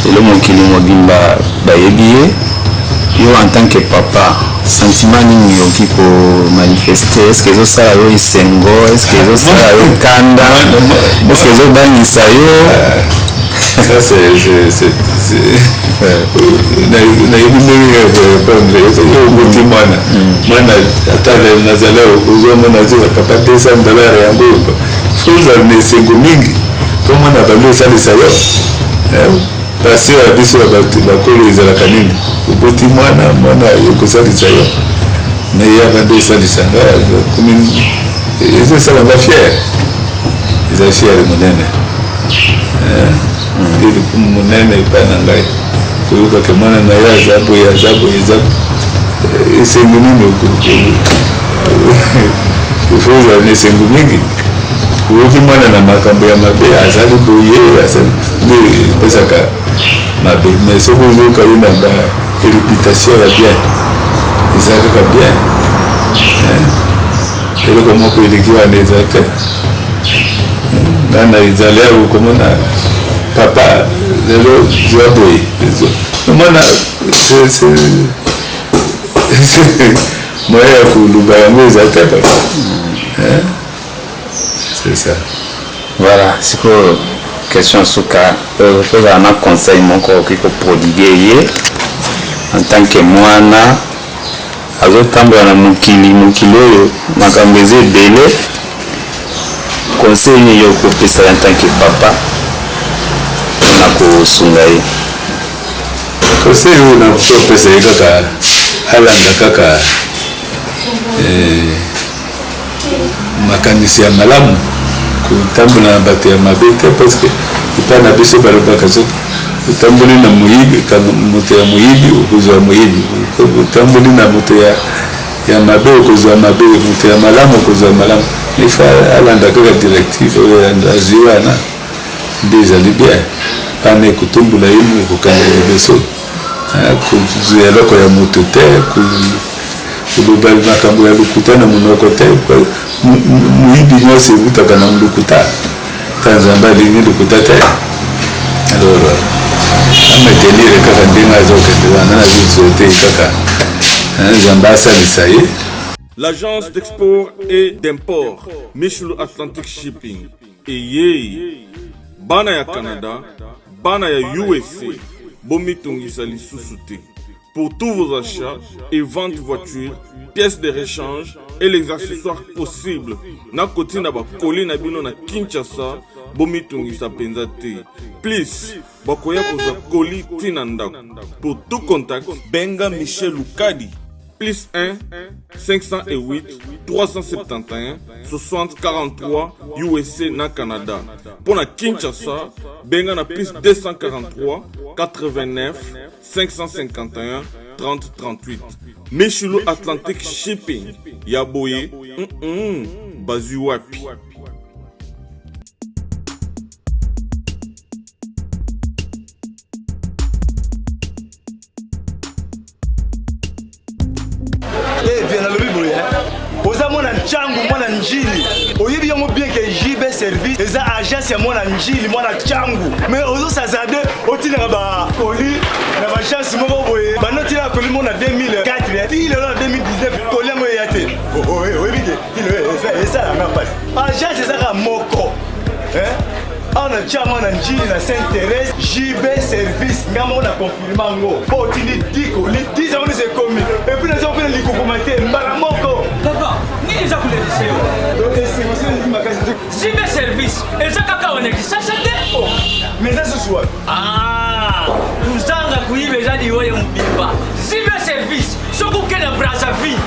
Lelo mokili mobimba bayebi ye. Yo en tant que papa, sentiment nini okoki ko manifester? Est-ce que ezosala yo esengo? Est-ce que ezosala yo kanda? Est-ce que ezobangisa yo? Ça c'est nayebi ndenge ya korépondre. Soki oboti mwana, mwana ata nazali, ozomona azoka papa 200 $ yango, faut ozala na esengo mingi mpo mwana bandi osalisa yo. Passion ya biso ya bato bakolo ezalaka nini? Oboti mwana, mwana ekosalisa yo. Me ye abandi osalisa nga, komi ezosala nga fier, eza fier monene, nde lokumu monene epai na ngai koyokaka mwana na ye aza boye, aza boye. Eza esengo nini? Ifo ozala na esengo mingi. Oyoki mwana na makambo ya mabe, azali boye, azali nde epesaka mabe. Mais soki ozoyoka ye na ba réputation ya bien, eza kaka bien. Eloko moko eleki wana eza te. Nga na ezali awa, okomona papa lelo zwa boye, omona moyen ya koluba yango eza te, papa, c'est ça. Voilà, sikoyo question suka: kozala na conseil moko okoki koprodiguer ye en tant que mwana azotambola na mokili, mokili oyo makambo eza ebele, conseil nini yo okopesa ye en tant que papa mpona kosunga ye? Conseil oyo nakopesa ye, kaka alanda kaka makanisi ya malamu, kotambola na bato ya mabe te, parce que epai na biso balobaka: soki otamboli na moyibi, moto ya moyibi, okozwa moyibi; otamboli na moto ya mabe, okozwa mabe; moto ya malamu, okozwa malamu. Il faut alanda kaka directive oyo azwi wana, nde ezali bien. Wana ekotombola ye, ekokanga liboso, kozwa eloko ya moto te, koloba makambo ya lokuta na monoko te. Moyibi nyonso ebutaka na lokuta ta. Nzambe alingi lokuta te. Alors amaintenir kaka ndenge azokende wana, nazosouhaiter kaka Nzambe asalisa ye. L'agence d'export et d'import Michel Atlantic Shipping eye bana ya Canada, bana ya USA, bomitungisa lisusu te. Pour tous vos achats et ventes voitures, pièces de rechange et les accessoires possibles, na kotinda bacolis na bino na Kinshasa, bomitungisa mpenza te. Plus bakoya kozwa colis ntina ndako. Pour tout contact, benga Michel Lukadi, +1 508 371 60 43, USA na Canada. Mpo na Kinshasa, benga na +243 89 551 30 38. Michelo Atlantic Shipping ya boye, bazwi wapi? Vie nalobi boye, oza mwana Ntango, mwana Njili, oyebi yango bien ke JB Service eza agence ya mwana Njili, mwana Ntango, mais ozosazade otindaka bacolis na baagence moko boye. Bando otindaka colis moko na 2004, ti lelo na 2019 colis yango eya te. Oyebi ke esalanga mpasi. Agence ezaka moko awa na Ntiango, na Njili, na Sainte Thérèse, JB Service. Nga moko na confirmer yango mpo otindi 10 colis, 10 yango nyonso ekomi, et puis naza kopena likokoma te mbala moko. Papa, nini eza kolelisa yo? Esengo soki makasi. JB Service eza kaka wana Kinshasa te. Mais eza susu wapi? Kozanga koyiba eza liwa ya mobimba. JB Service, soki okende na Brazzaville,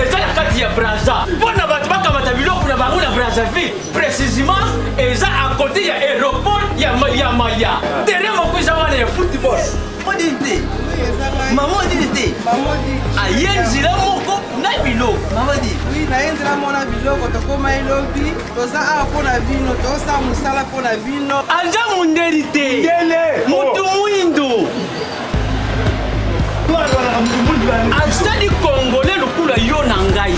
eza na kati ya Braza. Mpo na bato bakamata biloko na bango na Brazzaville, précisément eza à côté ya aéroport ya Maya. Terrain moko eza wana ya football. Odini te, mama, odini te, aye nzela moko na biloko. Mama di. Oui, naye nzela moko na biloko. Tokóma elobi, toza awa mpo na bino, tozosala mosala mpo na bino. Aza mundeli te. Ndele. Motu mwindo, azali Congolais lokola yo na ngai.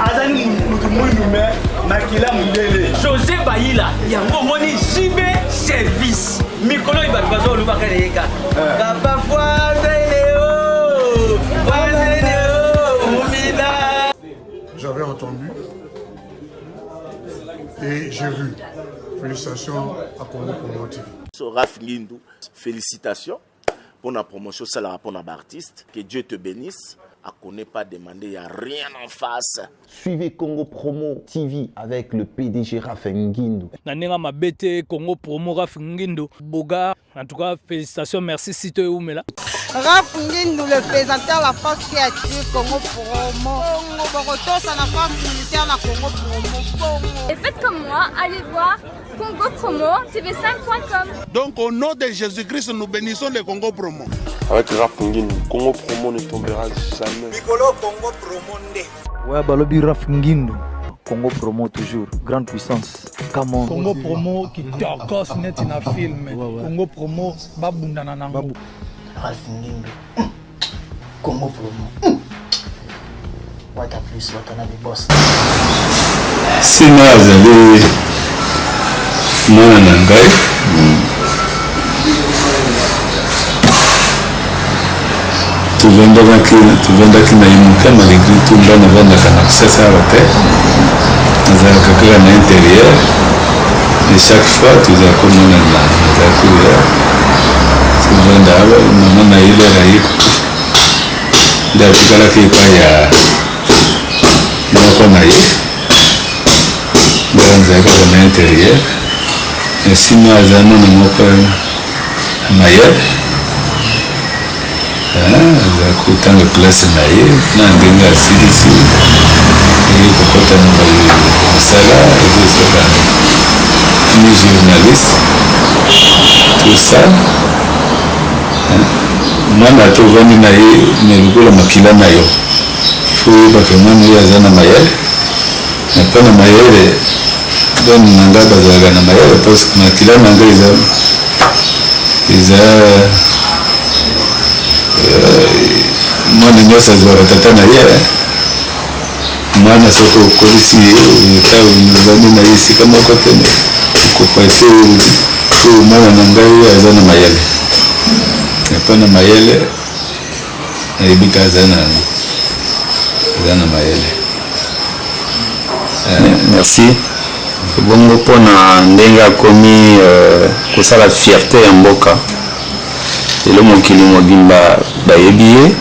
Azali motu mwindu mais makila mondele. José Bayila, yango omoni JB Service. Mikolo oyo bato bazolobaka na ye kaka. Papa Fwazele o, Fwazele o, Mumina. J'avais entendu et j'ai vu. Félicitations à Congo Promo TV. Raph Ngindu, félicitations pour la promotion ça pour l'artiste. Que Dieu te bénisse. À connaît pas demander, il n'y a rien en face. Suivez Congo Promo TV avec le PDG Raph Ngindu. Na ndenge mabe te Congo Promo Raph Ngindu Boga en tout cas félicitations merci site oumela. Raph Ngindu le présentateur la force qui attire Congo Promo. Congo Bokotosa la force militaire na Congo Promo. Congo. Et faites comme moi, allez voir Congo Promo TV5.com. Donc au nom de Jésus-Christ, nous bénissons le Congo Promo. Avec Raph Ngindu, Congo Promo ne tombera jamais. Mikolo Congo Promo nde. Ouais, balobi Raph Ngindu. Congo Promo toujours, grande puissance. Come on. Congo Promo qui tokos neti na film. Ouais, ouais. Congo Promo babundana nango. Ralph Ngindu. Congo Promo. Wata plus, Watanabe boss. Sima azali mwana na ngai tovandaki na ye moke malgré tout nga navandaka na kisasa awa te nazalaka kaka na intérieur et chaque fois tozala komonana nazala koya tovanda awa mama na ye lere aye kokufa nde atikalaki epai ya noko na ye nde azali kaka na intérieur esima aza nano moko ya mayele aza kotanga classe na ye na ndenge asilisi eye kokɔta na mosala ezosala ni journaliste tout ça mwana ata ovandi na ye me lokola makila na yo fo oyebaka mwana oyo aza na mayele me mpo na mayele bana na ngai bazalaka na mayele parce que makila na ngai eza eza mwana nyonso azwaka tata na ye mwana soki okolisi ye ata ovandi na ye esika moko te okoka te oyo mwana na ngai oyo aza na mayele epa na mayele nayebi ka aza na yango aza na mayele Merci. Bongo mpona ndenge akomi kosala fierté ya mboka lelo mokili mobimba bayebi ye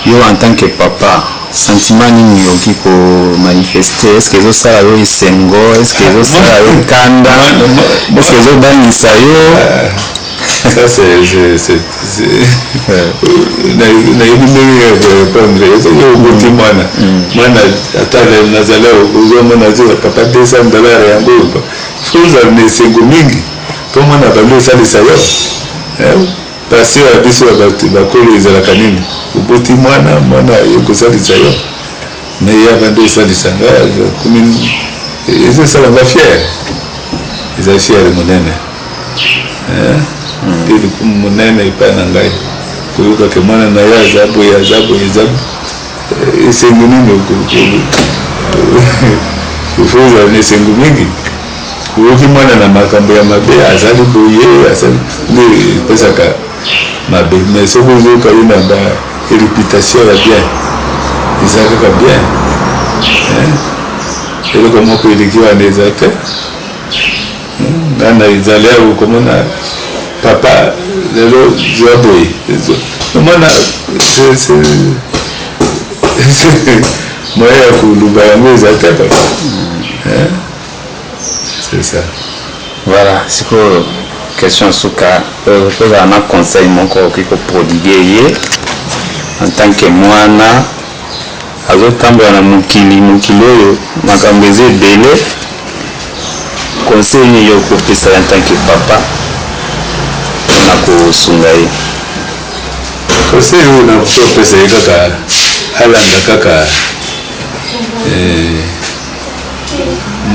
yo en tant que papa sentiment nini okoki komanifeste est ce que ezosala yo esengo est ce que ezosala yo kanda est ce que ezobangisa yo ça c'est nayebi ndenge ya korépondre soki oboti mwana mwana ata nazali ozwa mwana azoza papa 200 dollar yango fo ozala na esengo mingi mpo mwana abandi osalisa yo passion ya biso ya bato bakolo ezalaka nini oboti mwana mwana aye kosalisa yo me ye abandi osalisa nga komi ezosala nga fiere eza fiere monene mpe lokumu monene epai na ngai koyoka ke mwana na ye aza boye aza boye eza esengo nini ifo ozala na esengo mingi oyoki mwana na makambo ya mabe azali boye azali nde epesaka mabe mais soki ozoyoka ye na ba réputation ya bien eza kaka bien eloko moko eleki wana eza te nga na ezali awa okomona papa lelo zwa boye omona moyen ya koluba yango eza te papa c'est ça. Voilà sikoyo question suka kozala na conseil moko okoki koprodigue ye en tant que mwana azotambola na mokili mokili oyo makambo eza ebele conseil nini yo okopesa ye en tant que papa mpona kosunga ye conseil oyo nakopesa ye kaka alanda kaka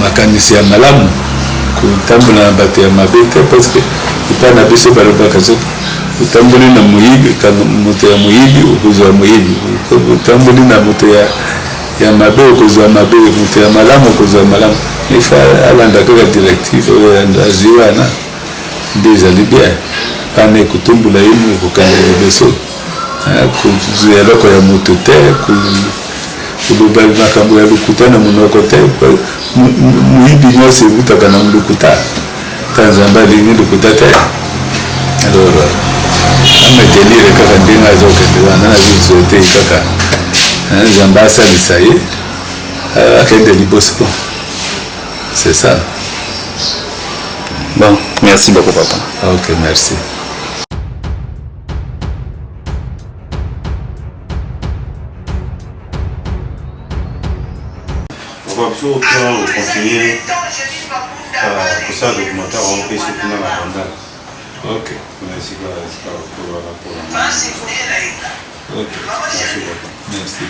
makanisi ya malamu kotambola na bato ya mabe te parce que epai na biso balobaka soki otamboli na moyibi moto ya moyibi okozwa moyibi otamboli na moto ya, ya mabe okozwa mabe moto ya malamu okozwa malamu ifa alanda kaka directive oyo azwi wana. nde ezali bien wana ekotombola ye ekokende liboso kozwa eloko ya moto te koloba makambo ya lokuta na monoko te moyibi nyonso ewutaka na lokuta ta nzambe alingi lokuta te alors amatenire kaka ndenge azokende wana nazozwa te kaka nzambe asalisa ye akende liboso c'est ça bon merci beaucoup papa ok merci Papa biso tona kocontinue kosala documentaire yango mpe soki na na bandal. Ok. Kuna esika esika kolobaka mpona. Ok. Merci papa. Merci.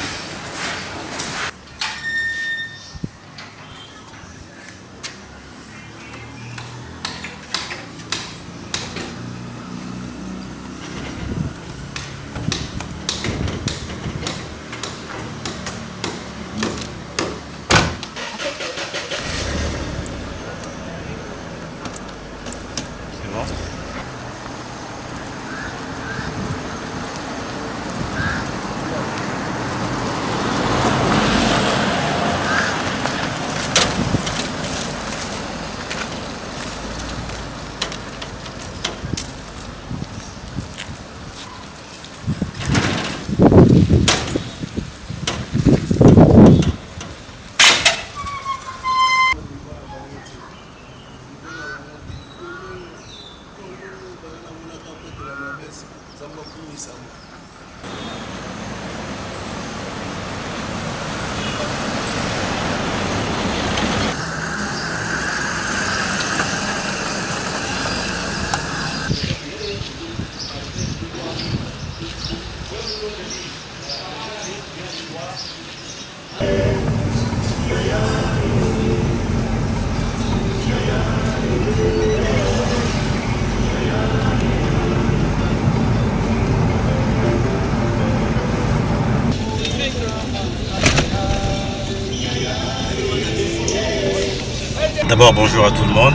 D'abord, bonjour à tout le monde.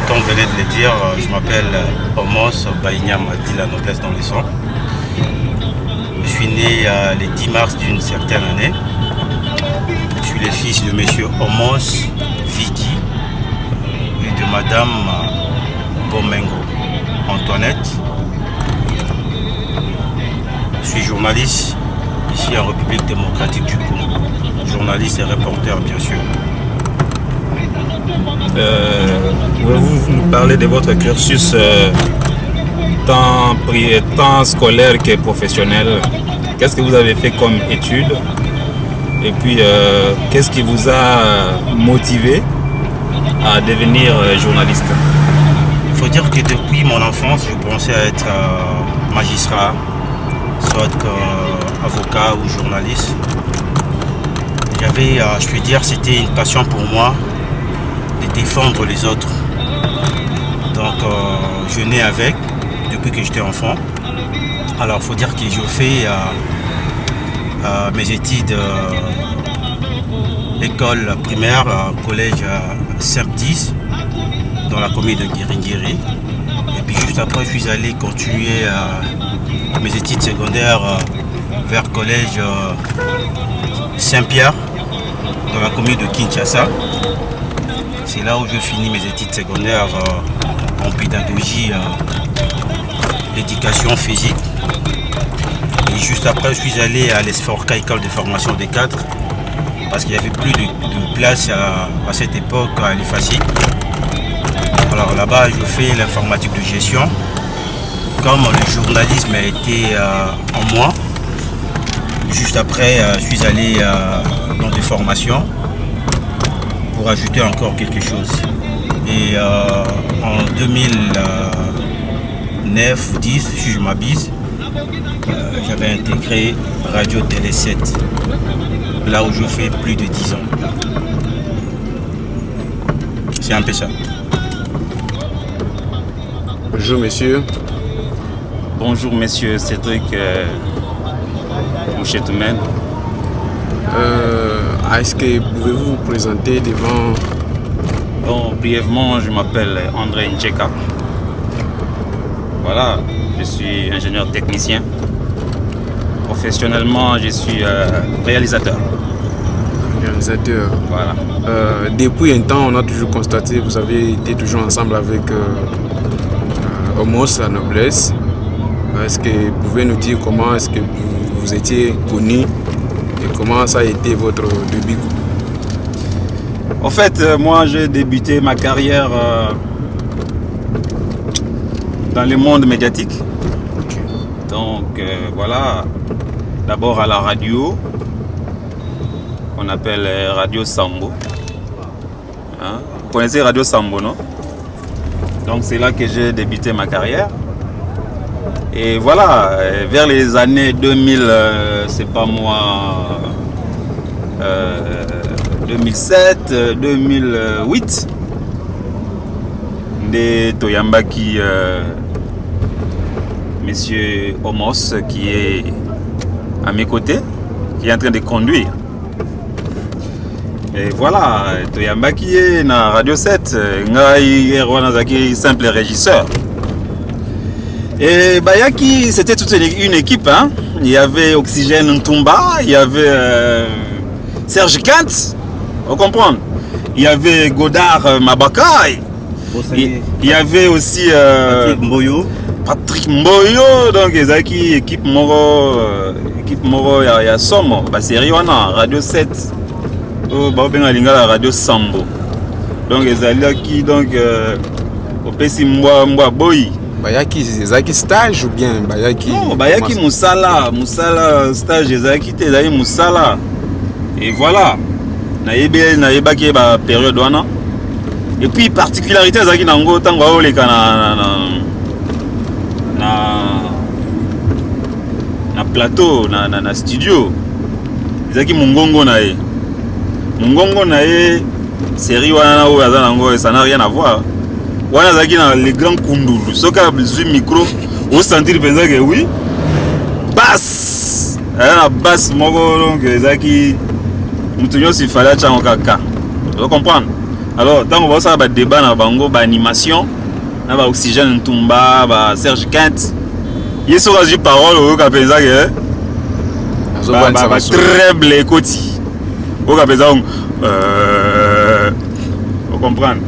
Comme vous venez de le dire, je m'appelle Omos Baïniam dit la noblesse dans les sangs. Je suis né le 10 mars d'une certaine année. Je suis le fils de monsieur Omos Vicky et de madame Bomengo Antoinette. Je suis journaliste ici en République démocratique du Congo. Journaliste et reporter, bien sûr. Pouvez-vous nous parler de votre cursus tant, tant scolaire que professionnel? Qu'est-ce que vous avez fait comme études? Et puis, qu'est-ce qui vous a motivé à devenir journaliste? Il faut dire que depuis mon enfance, je pensais à être magistrat, soit avocat ou journaliste. J'avais, je peux dire, c'était une passion pour moi de défendre les autres. Donc, je nais avec depuis que j'étais enfant. Alors, il faut dire que je fais mes études école primaire, collège Saint-Ptis, dans la commune de Guiringiri. Et puis juste après, je suis allé continuer mes études secondaires vers collège Saint-Pierre, dans la commune de Kinshasa. C'est là où je finis mes études secondaires en pédagogie, l'éducation physique. Et juste après, je suis allé à l'ESFORCA, école de formation des cadres, parce qu'il n'y avait plus de place à cette époque à l'IFASIC. Alors là-bas, je fais l'informatique de gestion. Comme le journalisme a été en moi, juste après, je suis allé dans des formations pour ajouter encore quelque chose. Et en 2009 ou 10, si je m'abuse, j'avais intégré Radio Télé 7, là où je fais plus de 10 ans. C'est un peu ça. Bonjour monsieur. Bonjour monsieur Cédric Mouchetoumen. Est-ce que pouvez-vous vous présenter devant... Bon, brièvement, je m'appelle André Ndjeka. Voilà, je suis ingénieur technicien. Professionnellement, je suis euh, réalisateur. Réalisateur. Voilà. Euh, depuis un temps, on a toujours constaté, vous avez été toujours ensemble avec euh, euh Homos, la noblesse. Est-ce que vous pouvez nous dire comment est-ce que vous, vous étiez connu et comment ça a été votre début En fait, euh, moi, j'ai débuté ma carrière euh, dans le monde médiatique. Donc, euh, voilà, d'abord à la radio, qu'on appelle Radio Sambo. Hein? Vous connaissez Radio Sambo, non Donc, c'est là que j'ai débuté ma carrière. Et voilà, vers les années 2000, c'est pas moi, 2007, 2008, nde toyambaki euh, monsieur Omos qui est à mes côtés, qui est en train de conduire. Et voilà, toyambaki ye na Radio 7, ngai hier wana nazalaki simple régisseur. Et bayaki, c'était toute une équipe. Hein. Il y avait Oxygène Ntumba, il y avait euh, Serge Kant, vous comprenez Il y avait Godard euh, Mabaka, il, il y avait aussi euh, Patrick Mboyo. Patrick Mboyo, donc ezalaki équipe moko euh, équipe moko ya, ya somo, ba série wana Radio 7. Oyo baobenga lingala Radio Sambo. Donc ezalaki donc euh, opesi mbwa mbwa boyi. Bayaki ezalaki stage ou bien bayaki Non, bayaki musala, musala stage ezalaki te, ezalaki musala. Et voilà. Nayebi nayebaki ba période wana. Et puis particularité ezalaki na yango ntango aoleka na, na, na, na, na plateau na, na, na studio ezalaki mongongo na ye mongongo na ye série wana oyo aza nango ça n'a rien à voir wana azalaki na le grand kundulu soki azwi micro osentir mpenza ke oui basse aza na basse moko donc ezalaki moto nyonso ifale atya yango kaka ozo comprendre alors ntango bazosala badébat na bango baanimation na baoxygène ntumba ba serge quinte ye soki azwi parole oyoka mpenza ke batreble ekoti oyoka mpenza euh, ocomprendre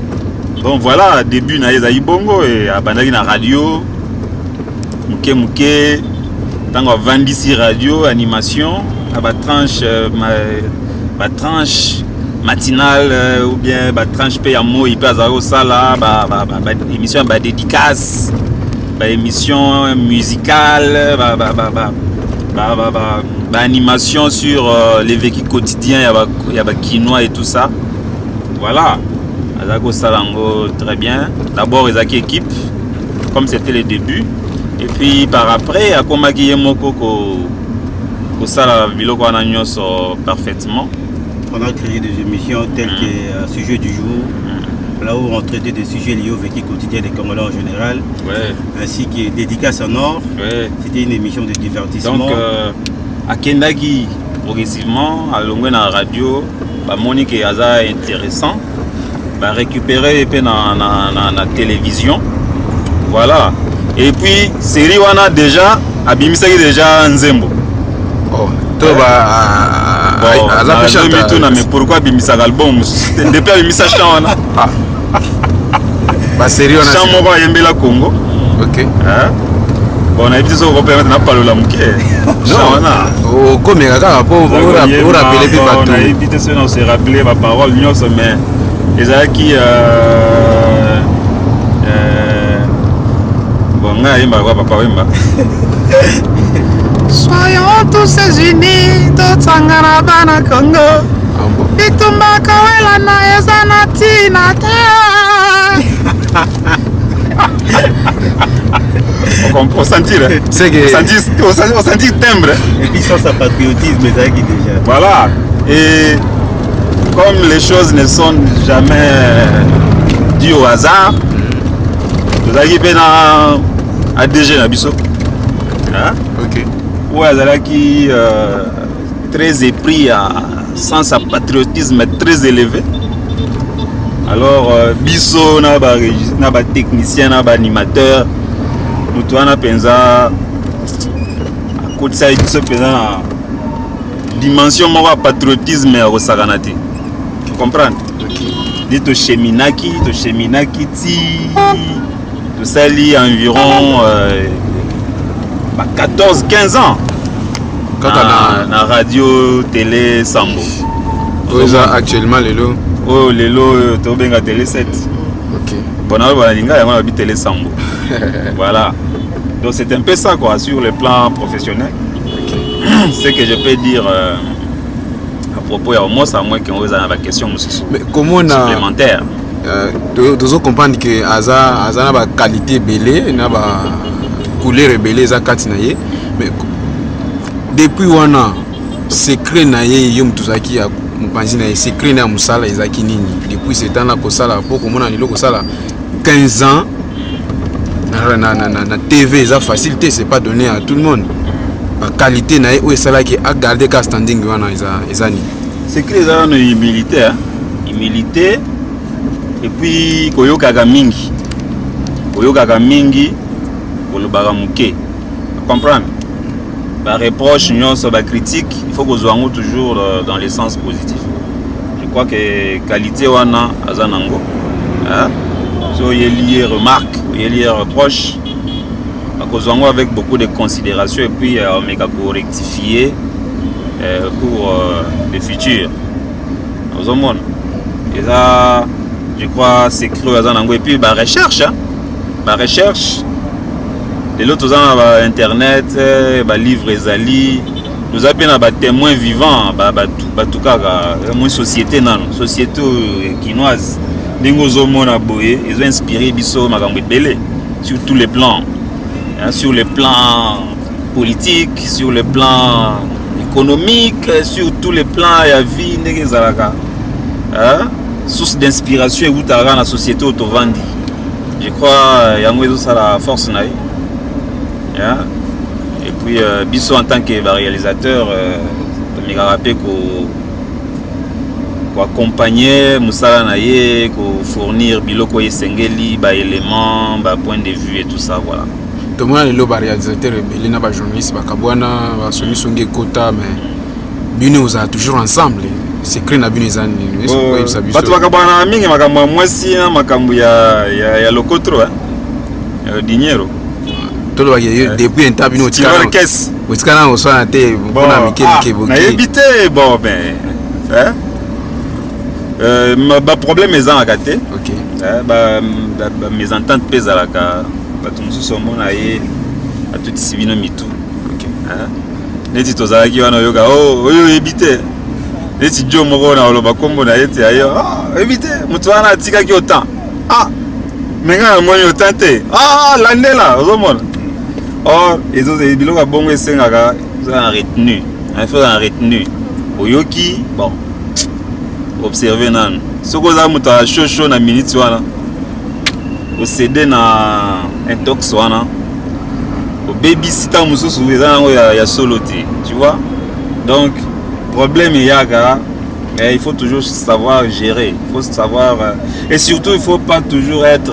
donc voilà début na ye ezalaki bongo e abandaki na radio moke moke ntango avandisi radio animation na batranche euh, batranche matinale euh, ou bien batranche mpe ya moi mpe azalaki kosala baémission ya badédicace baémission musicale baanimation sur euh, les vécu quotidien ya bakinois et tout ça voilà azalaki kosala yango très bien d'abord ezalaki équipe comme c'était le début et puis par après akomaki ye moko kosala biloko wana nyonso parfaitement on a créé des émissions telles mm. que euh, Sujet du jour, mm. là où on traitait des sujets liés au vécu quotidien des Congolais en général, ouais. ainsi que Dédicace en or. Ouais. C'était une émission de divertissement. Donc, euh, akendaki progressivement alongwe na radio bamoni ke aza intéressant barécupéré ye mpe na, na, na, na télévision voilà et puis série wana déjà abimisaki déjà nzembo oh, to ba bon, aza mpe chantemituna mais pourquoi abimisaka album mosusu te depuis abimisa chant wana ah. baserie wana chant moko ayembela congo ok hein? bon nayebi te soki okopermettre napalola moke chant wana okomeka kaka mpo orapele mpe bato nayebi te soki na se rappeler baparole nyonso mais ezalaki euh, euh, bon ngai ayembaka kwa papa wemba Soyons tous unis totsangana bana Congo ah bitumba kowelana eza na ntina te On sentir, hein? C'est que... On sentir timbre. Et puis sans sa patriotisme, ezalaki déjà. Voilà. Et comme les choses ne sont jamais dues au hasard, tozalaki mpe na ADG na biso. Hein? Ok. Oyo azalaki euh, très épris ya sens ya patriotisme très élevé. Alors euh, biso na ba na ba technicien na ba animateur Moto wana mpenza akotisaki biso mpenza na dimension moko ya patriotisme ya kosakana te. Comprendre? Nde tocheminaki, tocheminaki ti tosali environ ba 14 15 ans Kaka na radio télé Sango. Oyo eza actuellement lelo? Oyo lelo oyo tobenga télé 7. Bon, nayo balinga yango na télé Sango. Voilà. Donc c'est un peu ça quoi sur le plan professionnel. Ce que je peux dire à propos ya Omos, à moins que oza na ba question mosusu Mais komona supplémentaire. Tozo comprendre que aza na baqualité ebele na bacouleur ebele eza kati na ye, mais depuis wana, secret na ye, yo moto ozalaki ya mopanzi na ye, secret na ya mosala ezalaki nini depuis ce temps na kosala, mpo komona lelo kosala 15 ans na TV eza facile te, c'est pas donné à tout le monde. Baqualité na ye oyo esalaki agarde ka standing wana eza nini? Secret eza wana humilité, hein? Humilité et puis koyokaka mingi, koyokaka mingi, kolobaka moke. Comprendre? Bareproche nyonso, bacritique, il faut kozwa yango toujours dans le sens positif. Je crois que qualité wana aza nango, hein? So oyeli ye remarque, oyeli ye reproche, akozwa yango avec beaucoup de considération et puis omeka korectifier pour le futur. Ozomona, eza, je crois, secret oyo aza nango. Et puis barecherche, hein? Barecherche, lelo toza na bainternet, balivre ezali, toza mpe na batémoin vivant, bato kaka moi. Société nano, société oyo kinoise, ndenge ozomona boye, ezo inspire biso makambo ebele sur tous les plans, hein, sur le plan politique, sur le plan économique, sur tous les plans ya vie. Ndenge ezalaka, hein? Source d'inspiration eutaka kaka na société oyo tovandi. Je crois yango ezosala force na ye, hein? Et puis biso en tant que baréalisateur, tomekaka mpe ko koaccompagner mosala na ye, kofournir biloko oyo esengeli, baélément, bapoint de vue et tout ça, voilà. Tomona lelo baréalisateur ebele na bajournaliste bakabwana, basongisongi ekota, mais bino ozala toujours ensemble. Secret na bino eza nini? Est-ce que okoyebisa biso? Bato bakabwana mingi makambo ya mwasi na makambo ya lokotro, hein? Ya dinero. Tolobaki depuis un bino Tiroir caisse. otikala na koswana te mpona mike mike boke? Nayebi te. Bon, ben, hein? Baproblème ezalaka te. Bamésentente mpe ezalaka. Bato mosusu omona ye atutisi bino mitu. Hein? Neti tozalaki wana, oyoka: "Oh, oyo oyebi te." Neti jo moko na oloba nkombo na ye te, ayo: "Ah, oyebi te, moto wana atikaki autant." Ah, me ngai namoni autant te. Ah, landela, ozomona. Or biloko ya bongo esengaka oza na retenue, il faut na retenue. Oyoki, bon, observe nanu. Soki oza moto ya chaud chaud na minute wana, océder na intox wana, obebisi. Ntango mosusu eza nango ya solo te, tu vois. Donc problème eyaka, mais il faut toujours savoir gérer, il faut savoir et surtout il faut pas toujours être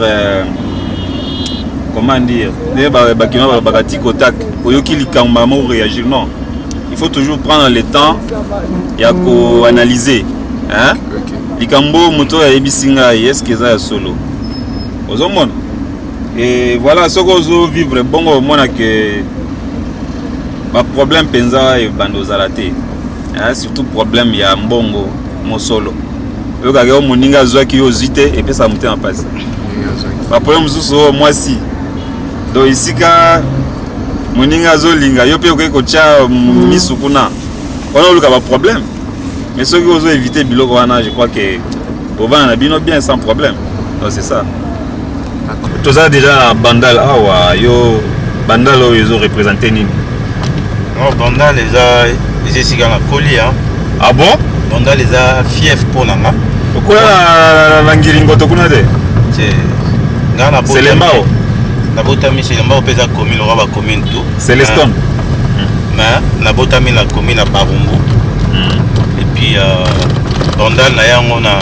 comment dire, nde bakima balobaka tic au tac, oyoki likambo moko, réagir. Non, il faut toujours prendre le temps ya koanalyser, hein? Likambo moto oyo ayebisi ngai, est ce que eza ya solo? Ozomona. Et voilà, soki ozovivre bongo, omona ke baproblème mpenza ebanda ozala te, hein? Surtout problème ya mbongo, mosolo. Oyokaka yo moninga azwaki, yo ozwi te, epesaka motema mpasi. Baproblème mosusu oyo mwasi, donc esika moninga azolinga yo mpe okoki kotya misu kuna wana, oluka baproblème. Mais soki ozo éviter biloko wana, je crois que bovanda na bino bien sans problème. Donc c'est ça. Toza déjà na Bandal awa. Yo, Bandal oyo ezoreprésente nini? Non, Bandal eza esika nakoli. Ah bon? Bandal eza fief mpo na nga. Okola na Ngiringoto kuna te? Nga na Selembao. Nabotami Selembao mpe eza commune lokola bacommune tout. Celeston. Mais nabotami na commune ya Barumbu et puis Bandal na yango na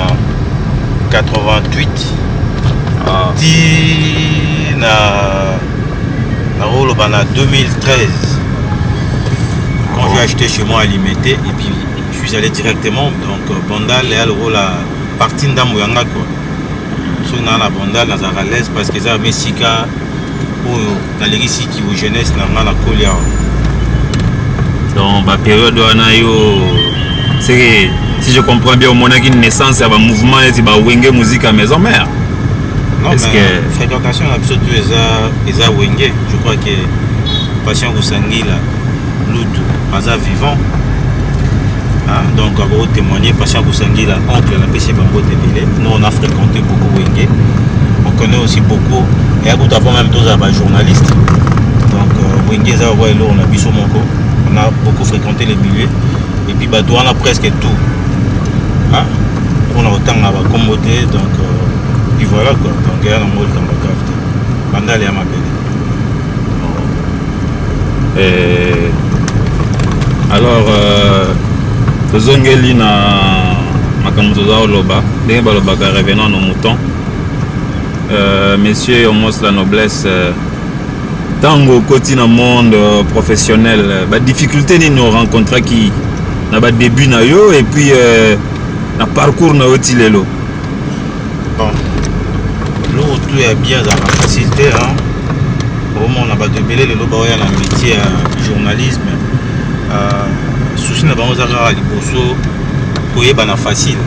88 ti na Nakoloba na 2013 quand j'ai acheté chez moi à Limete et puis je suis allé directement donc euh, Bandal eya lokola partie ndambo ya nga quoi soki naa na Bandal nazalaka à l'aise parce que eza vraiment esika oyo nalekisi kibo jeunesse na nga nakoli awa. Donc ba période wana yo c'est que si je comprends bien omonaki naissance ya ba mouvement neti ba Wenge Musica Maison Mère. Non, Est-ce mais que fréquentation na biso tout eza eza Wenge. Je crois que Patient Kusangila Lutu aza vivant. Hein, donc ako témoigner Patient Kusangila oncle na pesi bango ebele. Nous on a fréquenté beaucoup Wenge. On connaît aussi beaucoup et à avant même tous ba journalistes. Donc euh, Wenge eza wa eloko na biso moko. On a beaucoup fréquenté les milieux et puis bato wana presque tout. Hein? mpona kotanga bakombo te donc euh, puis voilà quoi donc eya nango likambo grave te bandale ya mabele. Eh, alors euh, tozongeli na makambo toza koloba ndenge balobaka revenons nos moutons euh, monsieur Omos la noblesse euh, ntango okoti na monde euh, professionnel euh, badifficulté nini orencontraki na badébut na yo et puis euh, na parcours na yo ti lelo? Bon, eloko tu ya bien ezalaka facile te hein. Omona bato ebele lelo baoya na métier ya journalisme, euh, souci na bango eza kaka liboso koyebana facile,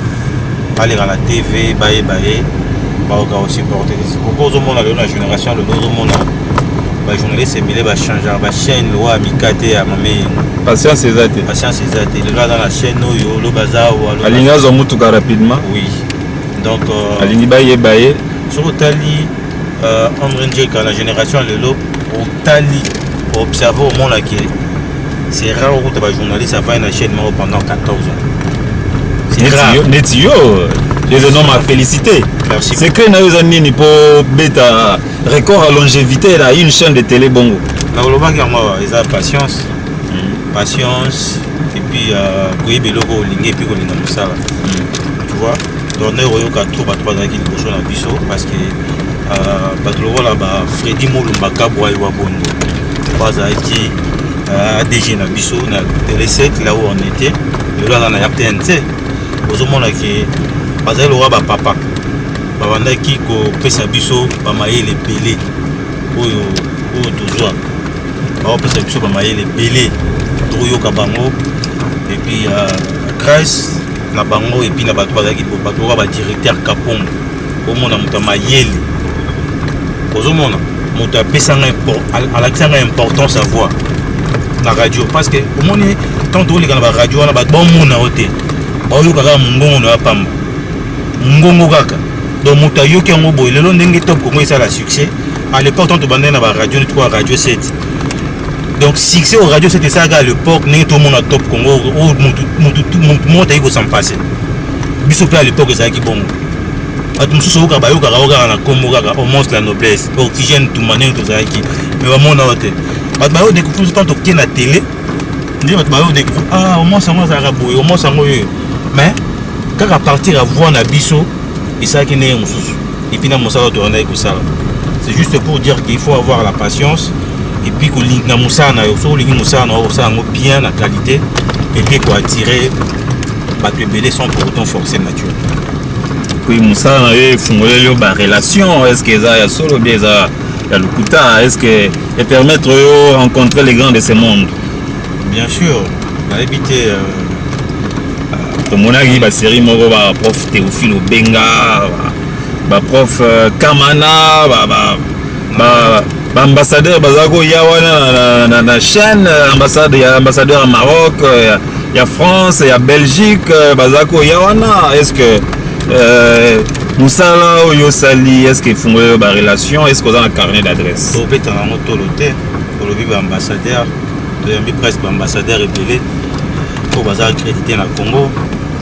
baleka na TV bayeba ye, bakoka kosupporte te. Pourquoi ozomona lelo na génération lelo ozomona bajournaliste ebele bachangeaka bachaîne lokola ya mikate ya mame yengo? Patience eza te. Patience eza te. Lelo aza na chaîne oyo, lobi aza awa, lobi alingi azwa motuka rapidement. Oui, donc euh, alingi bayeba ye. Soki otali euh, André Ndjeka na génération ya lelo, otali observe, omona ke c'est rare okuta bajournaliste avandi na chaîne moko pendant 14 ans. C'est neti rare. yo, neti yo je un homme à féliciter. Merci. Secret na yo eza nini mpo beta record ya longévité na une chaîne de télé bongo? Nakolobaki yango awa, eza patience, patience et puis euh, koyeba eloko olingi et puis kolinga mosala, tu vois. Donc ndenge koyoka trop bato bazalaki liboso na biso parce que euh, bato lokola ba Fredi Molumba Kabwa Ewa Bondo bazalaki euh, ADG na biso na Télé 7 là où on était, lelo aza na RTNC. Ozomona ke bazali lokola bapapa, babandaki kopesa biso bamayele ebele oyo oyo tozwa, baopesa biso bamayele ebele, tokoyoka bango et puis euh, grâce na bango et puis na bato bazalaki, bato lokola badirecteur Kapongo. Omona moto ya mayele, ozomona moto apesanga, alakisanga importance ya voix na radio parce que omoni tant toleka na baradio wana, bato baomona yo te, baoyoka kaka mongongo na yo pamba, mongongo kaka. Donc moto ayoki yango boye. Lelo ndenge Top Congo esala succès, à l'époque tant tobandaki na baradio neti kwa Radio 7, donc succès au Radio 7 esalaka à l'époque ndenge tomona Top Congo oyo motu moko tayi kosampase biso mpe à l'époque ezalaki bongo. Bato mosusu oyoka bayokaka o kaka na nkombo kaka Omos la noblesse, Oxygène Tumba, ndenge tozalaki, mais bamona oyo te. Bato bayo découvrir tant tokie na télé nde bato bayo découvrir: ah, Omos yango azalaka boye, Omos yango oyo. Mais kaka partir ya voix na biso esalaki ndenge mosusu et puis na mosala toyandaki kosala. C'est juste pour dire qu'il faut avoir la patience et puis kolinga mosala na yo. Soki olingi mosala na yo, kosala yango bien na qualité et puis koattirer bato ebele sans pour autant forcer nature. Puis mosala na yo efungoleli yo barelation, est ce que eza ya solo bien eza ya lokuta? Est ce que epermettre yo rencontrer les grands de ce monde? Bien sûr, nayebi te euh, Tomonaki basérie moko, baprof Théophile Obenga, baprof euh, Kamana, baambassadeur bazalaki koya wana na chaîne, ambassade ya ambassadeur ya Maroc, ya France, ya Belgique, bazalaki koya wana. Est ce que euh, mosala oyo osali, est ce que efungoli yo barelation? Est ce que oza na carnet d'adresse? Tobetaka yango tolo te. Tolobi baambassadeur, toyambi presque baambassadeur ebele oyo baza accrédité na Congo,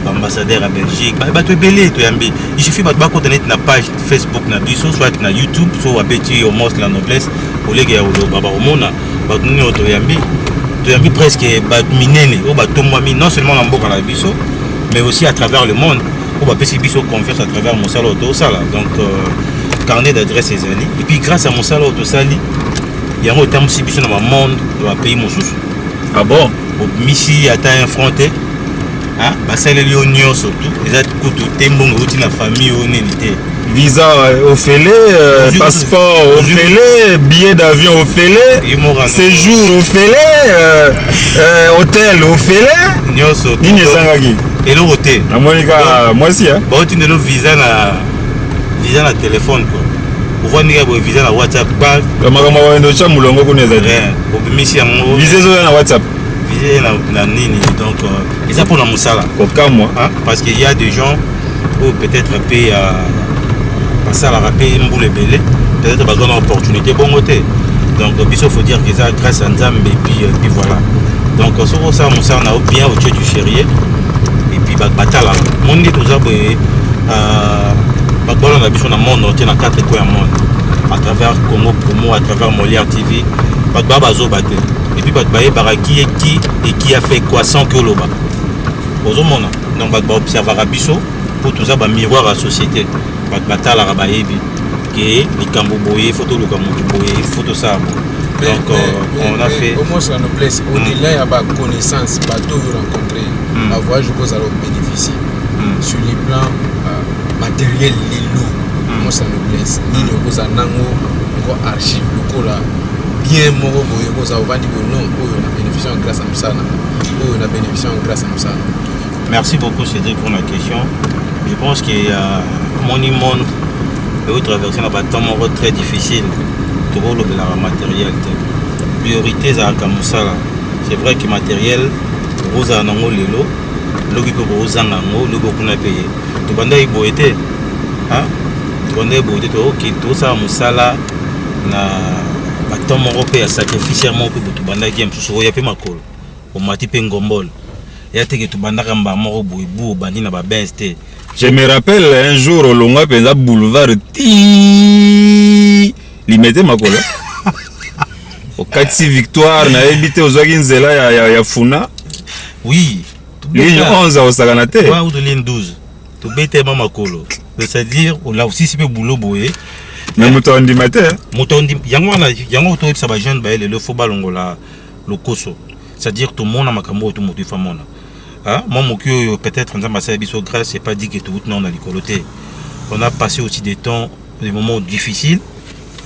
baambassadeur ya Belgique, bato ebele toyambi. Il suffit bato bakota neti na page Facebook na biso, soit na YouTube, so babeti Omos la noblesse, olege ya koloba, bakomona bato nini oyo toyambi. Toyambi presque bato minene oyo batombwami non seulement na mboka na biso mais aussi à travers le monde, oyo bapesi biso confiance à travers mosala oyo tosala. Donc euh, carnet d'adresse ezali et puis grâce à mosala oyo tosali. Yango etambwisi biso na bamonde ya bapays mosusu. Ah bon? Obimisi ata un franc te, basaleli yo nyonso tu, eza kutu te mbongo euti na famille oyo nini te. Visa ofele, passeport ofele, billet d'avion ofele, séjour ofele, hôtel ofele. Nyonso. Nini ezangaki? Eloko te. Namoni kaka mwasi. Baotindelo visa na téléphone quoi, ovandi kaka boye, visa na WhatsApp. Makambo ya otya molongo kuna eza te. Obimisi yango. Visa ezoya na WhatsApp. Visa na nini. Donc eza mpona mosala. Kokamwa. Parce que y a des gens oyo peut-être mpe basalaka mpe mbula ebele, peut-être bazwa na opportunité bongo te. Donc biso, faut dire que eza grâce à Nzambe et puis voilà. Donc soki osala mosala na yo bien, otie du sérieux et puis bato batalaka moni nde toza boye, bato balanda biso na monde entier, na quatre coins ya monde, à travers Congo Promo, à travers Molière TV. Bato baa bazoba te et puis bato bayebaka qui est qui et qui a fait quoi sans que oloba. Ozomona, donc bato baobservaka biso mpo toza bamiroir ya société. Bato batalaka, bayebi ke likambo boye faut toluka motu boye, faut tosala boye. Donc on a fait. Au moins la noblesse, au-delà ya baconnaissance, bato oyo rencontré, bavoyage okozala obénéficier sur les plans matériel, lelo au moins la noblesse nini okozala nango loko archive, lokola bien moko boye okozala ovandi boye, non, oyo na bénéficie en grâce à mosala, oyo na bénéficie en grâce à mosala? Merci beaucoup, Cédric, pour la question. Je pense que mon monde est traversé dans un temps moko très difficile. Tokolobelaka matériel te, priorité ezalaka mosala. C'est vrai que matériel okozala nango lelo, lobi mpe bokozanga yango, lobi okuna mpe ye. Tobandaki boye te, tobandaki boye te. Tokosala mosala na batemps moko mpe ya sacrifice moko mpe tobandaki ya mosusu oya mpe makolo omati mpe ngombolo ya teke. Tobandaka mbala moko boye bu obandi na babenz te. Je me rappelle un jour olongwa mpenza boulevard ti Limete makolo, okatisi Victoire, nayebi te, ozwaki nzela ya Funa. Oui. Ligne 11 akosakana te. Ouais, ou ligne 12, tobetema makolo, c'est-à-dire olasisi mpe boulot boye. Mais moto andima te. Moto andima yango wana, yango toyebisa bajeune baye lelo, faut balongola lokoso, c'est-à-dire tomona makambo oyo to moto ifa mona mwa moki oyo peut-être Nzambe asala biso grâce. C'est pas dit que touti nao na likolo te. On a passé aussi des temps, des moments difficiles,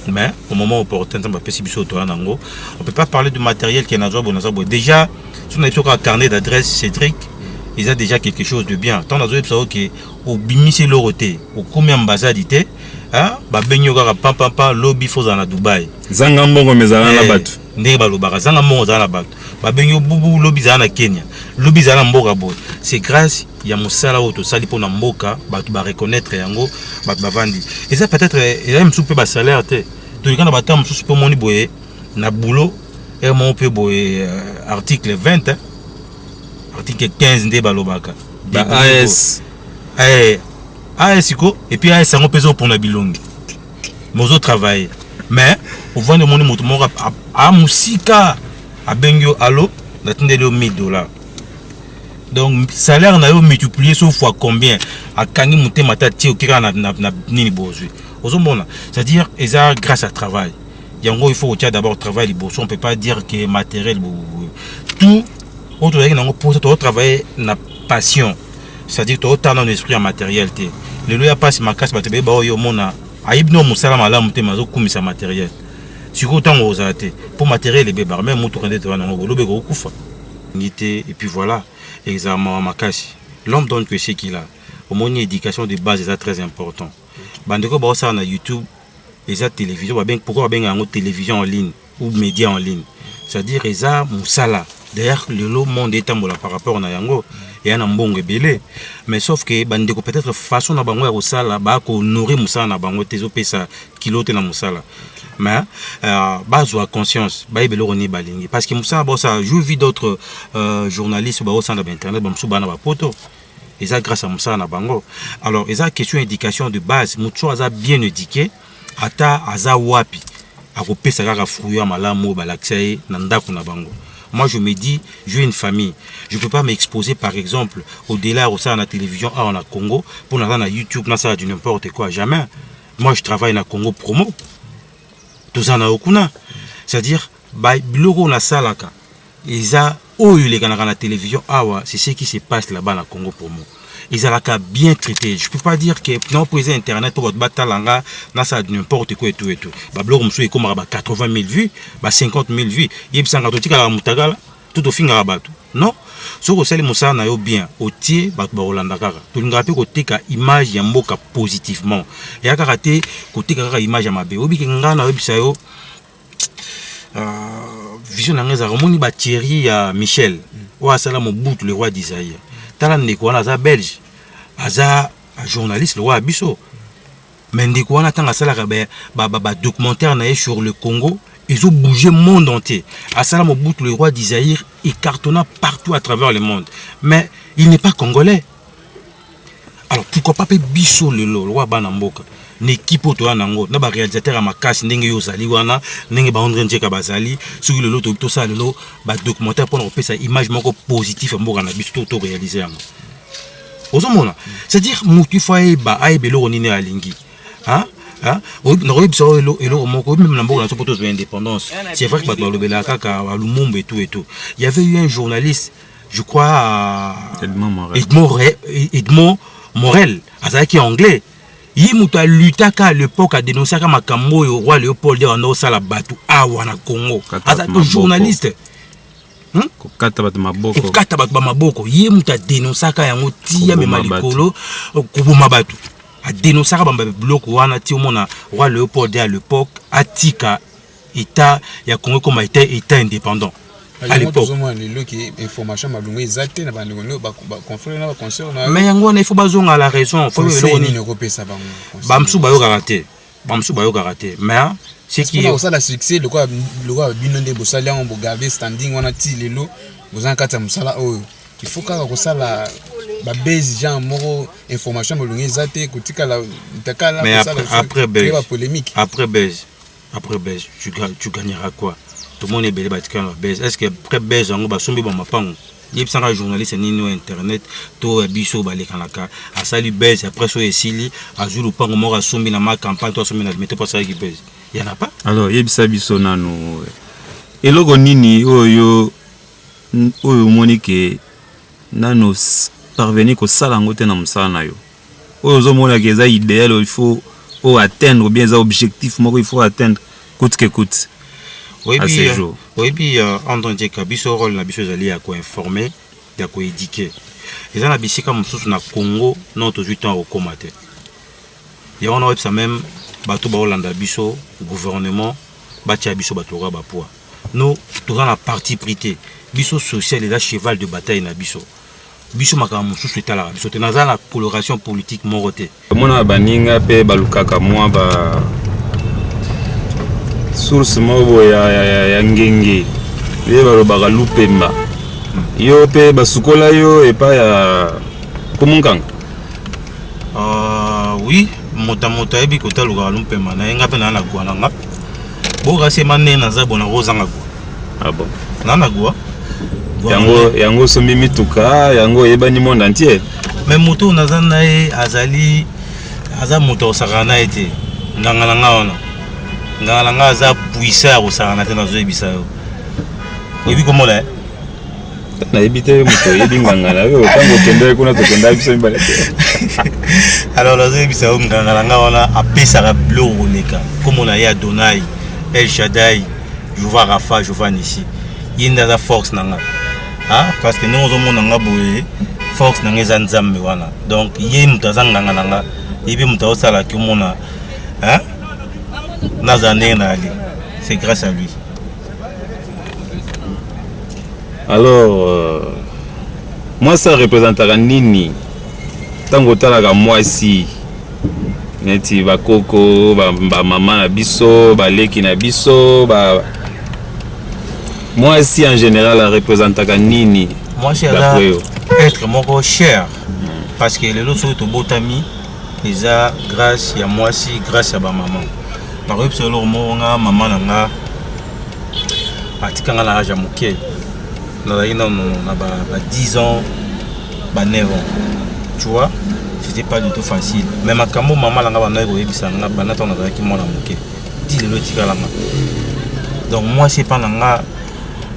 mais au moment opportun Nzambe apesi biso toya nango. On peut pas parler de matériel ke nazwa boye, nazwa boye. Déjà so na biso kaka carnet d'adresse, Cédric, eza déjà quelque chose de bien. Ntango nazoyebisa oke obimisi eloko te, okomi ambassade te, babengi yo kaka pampampa, lobi faut ozala na Dubai. Zanga mbongo me ezala na bato. Ndenge balobaka, zanga mbongo, ozala na bato. Babengi yo bubu, lobi ezala na Kenya, lobi ezala na mboka boye. C'est grâce ya mosala oyo tosali mpona mboka, bato bareconnaître yango, bato bavandi. Eza peut-être eza mosusu mpe basalaire te. Toleka na batemps mosusu mpe omoni boye na boulot ere moko mpe boye, article 20, article 15 nde balobaka. Ba AS. AS ko, et puis AS yango mpe ezopona bilongi, mais ozotravaille, mais ovandi, omoni moto moko amosika abengi yo: "Allo, natindeli yo 1000 $." Donc salaire na yo multiplier so fois combien? Akangi motema ata tie oke kaka na nini bozwi. Ozomona, c'est-à-dire eza grâce à travail. Yango il faut kotia d'abord travail liboso. On peut pas dire que matériel tout oyo tozalaki nango mposa, tozotravaille na passion, c'est-à-dire tozotala nano esprit ya matériel te. Lelo ya mpasi makasi, bato bayeba oyo omona ayebi no mosala malamu te, me azokumisa matériel. Sikoyo ntango ozala te mpo matériel ebebaka, me motuka nde toza nango, bolobi ekokufa ngi te. Et puis voilà, ezala mawa makasi. L'homme donne que ce qu'il a. Omoni, éducation de base eza très important. Bandeko baosala na YouTube, eza télévision. Pourquoi babenga yango télévision en ligne ou média en ligne? C'est-à-dire eza mosala. D'ailleurs lelo monde etambola par rapport na yango, eya na mbongo ebele. Mais sauf que bandeko, peut-être façon na bango ya kosala, bakohonorer mosala na bango te, ezopesa kilo te na mosala. Mais bazwa conscience, bayeba eloko nini balingi, parce que mosala baosala, j'ai vu d'autres journalistes baosala na bainternet, bamosusu bana bapoto, eza grâce à mosala na bango. Alors eza question éducation de base. Motu so aza bien éduqué, ata aza wapi, akopesa kaka fruit ya malamu oyo balakisa ye na ndako na bango. Moi, je me dis, j'ai une famille, je peux pas m'exposer, par exemple, au-delà kosala na télévision awa na Congo, mpo naza na YouTube, nasala du n'importe quoi. Jamais. Moi, je travaille na Congo Promo, toza na yo kuna. C'est-à-dire ba biloko oyo nasalaka eza oyo elekanaka na télévision awa, c'est ce qui se passe là-bas na Congo Promo. Ezalaka bien traité. Je peux pas dire que non, po eza internet po bato batala nga nasala n'importe quoi et tout et tout. Babiloko mosusu ekomaka ba 80 000 vues, ba 50 000 vues. Yebisanga, totikalaka motakala to tofingaka bato? Non. Soki osali mosala na yo bien, otie bato bakolanda kaka. Tolingaka mpe koteka image ya mboka positivement, eya kaka te koteka kaka image ya mabe. Oyebike ngai nayebisa yo, vision na ngai ezalaka, omoni ba Thierry ya Michel oyo asala Mobutu le roi d'Isaïe. Tala ndeko wana, aza belge, aza journaliste le roi ya biso, mais ndeko wana, ntango asalaka badocumentaire na ye sur le Congo, ezobouger monde entier. Asala Mobutu le roi d'Isaïre, ecartonna partout à travers le monde, mais il n'est pas congolais. Alors pourquoi pas mpe biso lelo, lokwa bana mboka, na équipe oyo toya nango, na baréalisateur ya makasi ndenge yo ozali wana, ndenge baandré Njeka bazali, soki lelo toyebi tosala lelo badocumentaire mpona kopesa image moko positif ya mboka na biso, to toréalise yango. Ozomona, c'est-à-dire motu ifo ayeba, ayeba eloko nini alingi. Nakoyebisa oyo eloko moko même na mboka na biso, mpo tozwa indépendance, c'est vrai que bato balobelaka kaka Lumumba et tout et tout. Il y avait eu un journaliste, je crois Edmond Morel. Edmond, Edmond Morel, azalaki anglais. Ye moto alutaka à l'époque, adénonçaka makambo oyo roi Léopold banda osala bato awa na Congo. Azalaki journaliste. Kokata bato maboko. Kokata bato bamaboko, ye moto adénonçaka yango ti amema likolo koboma bato. Adénonçaka bamba biloko wana ti omona roi Léopold à l'époque atika état ya Congo ekoma état indépendant. À l'époque tozomona lelo ke information malongo eza te na bandeko, baconfrère na baconsœur. Mais yango wana, il faut bazonga la raison. Nini okopesa bango? Bamosusu bayokaka te, bamosusu bayokaka te, mais ce qui kosala succès lokola bino nde bosali yango, bogarde standing wana ti lelo boza na kati ya mosala oyo, il faut kaka kosala babase genre moko, information molongo eza te, kotikala ntakala. Mais après base, polémique. Après base, après base, tu gagneras quoi? Tomoni ebele batikala na base. Est ce que après base yango basombi bamapango? Yebisanga, journaliste nini oyo internet to ya biso balekanaka asali base, après so esili, azwi lupango moko, asombi na ma campagne to asombi na limete mpo asalaki base? Y'en a pas. Alors yebisa biso nanu, eloko nini oyo oyo omoni ke nano parvenir kosala yango te na mosala na yo, oyo ozomonaka eza idéal, il faut oyo atteindre, ou bien eza objectif moko il faut atteindre coûte que coûte à ce jour? Oyebi, André Njeka, biso rôle na biso ezali ya koinformer, ya koéduquer. Eza na bisika mosusu na Congo non tozwi ntango kokóma te. Yango wana oyebisa même bato baolanda biso, gouvernement batia biso bato lokola bapoids. No, toza na parti pris te. Biso social eza cheval de bataille na biso. Biso makambo mosusu etalaka biso te. Naza na coloration politique moko te. Omona baninga mpe balukaka mwa ba source moko boye ya ngenge, ye balobaka lupemba. Yo mpe basukola yo epai ya komunkanga? Oui, moto moto ayebi kotalukaka lumpemba na ye. Nga mpe naa na gwa na nga bokasema ndenge naza bona kozanga gwa. Ah bon? Naa na gwa. Yango yango osombi mituka, yango oyebani monde entier. Mais moto oyo naza na ye azali, aza moto akosakana na ye te. Nganga na nga wana, nganga na nga aza puissant ya kosakana te. Nazoyebisa yo, oyebi komona ye. Nayebi te, moto oyebi nganga na yo. Ntango okendaki kuna, tokendaki biso mibale te. Alors nazoyebisa yo, nganga na nga wana apesaka biloko koleka. Komona ye Adonai El Shaddai, Jova Rafa, Jova Nisi. Ye nde aza force na nga. Ah, parce que ndenge ozomona nga boye, force na nga eza Nzambe wana. Donc ye moto aza nganga na nga, ye mpe moto aosalaki omona nazala ndenge na ali, c'est grâce à lui. Alors mwasi arepresentaka nini ntango otalaka mwasi, neti bakoko, bamama na biso, baleki na biso ba... mwasi en général arepresentaka nini? Mwasi aza être moko cher, parce que lelo soki tobotami eza grâce ya mwasi, grâce ya bamama. Nakoyebisa eloko moko, nga mama na nga atikanga na age ya moke. Nazalaki nano na ba 10 ans, ba 9 ans, tu vois, c'était pas du tout facile. Mais makambo mama na nga bandaki koyebisa nga banda ntango nazalaki mwana moke ti lelo etikalanga. Donc mwasi epa na nga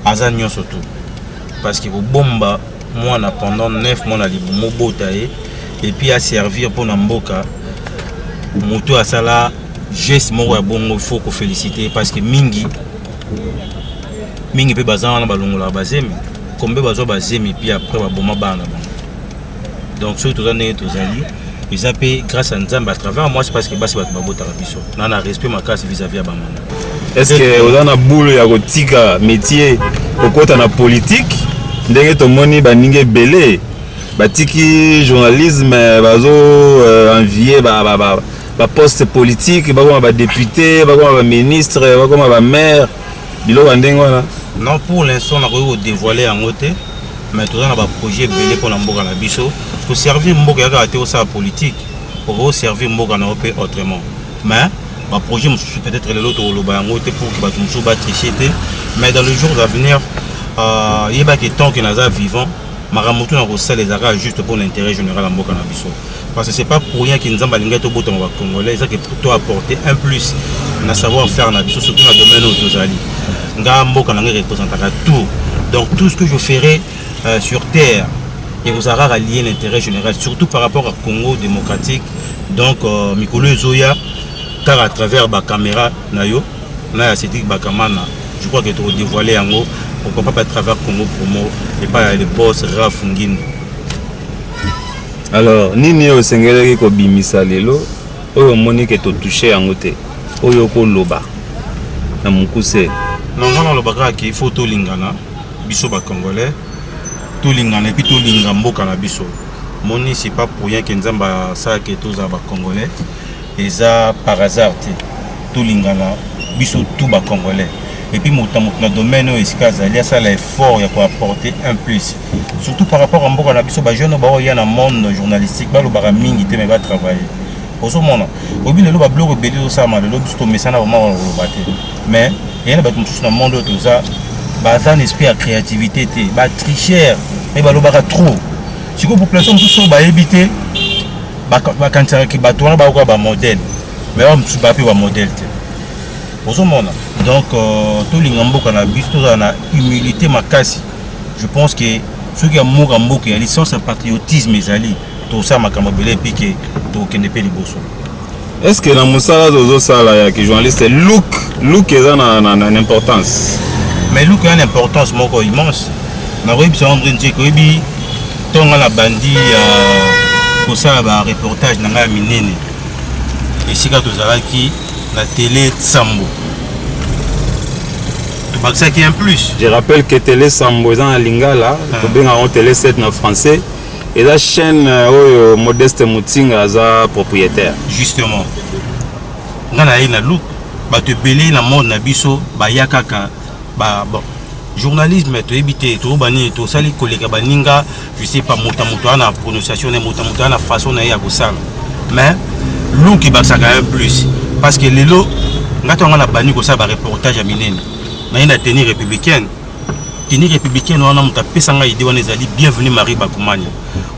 aza nyonso tout parce que kobomba mwana pendant 9 mois na libumu obota ye et puis aservir mpo na mboka, moto asala geste moko ya bongo, il faut koféliciter, parce que mingi mingi mpe baza wana balongolaka bazemi, kombe bazwa bazemi, puis après baboma bana na bango. Donc soki toza ndenge tozali, eza mpe grâce à Nzambe à travers mwasi, parce que basi bato babotaka biso na respect makasi vis-à-vis ya bamama. Est ce que oza na boule ya kotika métier, kokɔta na politique, ndenge tomoni baningi ebele batiki journalisme, bazo envier baposte politique, bakoma badéputé, bakoma baministre, bakoma bamaire, biloko ya ndenge wana? Non, pour l'instant nakoki kodévoile yango te, mais toza na baprojet ebele mpona mboka na biso. Koservir mboka ya kaka te osala politique, okoki koservir mboka na yo mpe autrement, mais baprojet mosusu peut-être lelo tokoloba yango te pour que bato mosusu batriche te. Mais dans les jours à venir, yebaki, tant que naza vivant, makambo tu na kosala ezalaka juste pour l'intérêt général ya mboka na biso, parce que c'est pas pour rien que Nzambe alingai tobotama bacongolais. Eza ke to apporter un plus na savoir faire na biso, surtout na domaine oyo tozali. Nga mboka na ngai représentaka tout, donc tout ce que je ferai sur terre ekozala kaka lié l'intérêt général, surtout par rapport à Congo démocratique. Donc mikolo ezoya kaka à travers bacaméra na yo na ya Cédric Bakamana, je crois que tokodévoile yango, pourquoi pas à travers Congo Promo epai ya le boss Raf Ngindu. Alors nini oyo osengelaki kobimisa lelo oyo omoni ke totouche yango te, oyo okoloba na mokuse? Non, nga naloba kaka ke il faut tolingana biso bacongolais, tolingana et puis tolinga mboka na biso. Moni, c'est pas pour rien ke Nzambe asalaki tozala bacongolais, eza par hasard te. Tolingana biso tout bacongolais, et puis moto na moto na domaine oyo esika azali asala effort ya koapporter un plus, surtout par rapport à mboka na biso. Bajeune oyo baoya na monde journalistique balobaka mingi te, mais batravaille. Ozomona oyebi lelo babiloko ebele ezosalama lelo, biso tomesana vraiment koloba te, mais eya na bato mosusu na monde oyo toza, baza na esprit ya créativité te, batricheur, mais balobaka trop. Sikoyo population mosusu oyo bayebi te, bakanisaka bato wana bakoka bamodèle, mais ba mosusu baa mpe bamodèle te. Ozomona, donc tolinga mboka na biso, tozala na humilité makasi. Je pense que soki ya mboka mboka ya licence ya patriotisme ezali, tosala makambo ebele et puis ke tokokende mpe liboso. Est ce que na mosala tozosala ya kijournaliste, look eza na importance? Mais look eza na importance moko immense. Nakoyebisa André Nzeke, oyebi, ntonga na bandi ya kosala bareportage na ngai ya minene, esika tozalaki na télé Sambo, tobakisaki un plus. Je rappelle que télé Sambo eza na lingala, tobengaka yango Télé 7 na français. Eza chaîne oyo Modeste Mutinga aza propriétaire. Justement, ngai naye na look. Bato ebele na monde na biso baya kaka ba, bon, journalisme toyebi te, toyoba nini tosali koleka baninga, je sais pas. Moto moto aza na prononciation na ye, moto moto aza na façon na ye ya kosala, mais look ebakisaka un plus, parce que lelo ngai ntango na bandi kosala bareportage ya minene, naye na tenue républicaine. Tenue républicaine wana, moto apesa ngai idée wana ezali Bienvenu Marie Bakumani.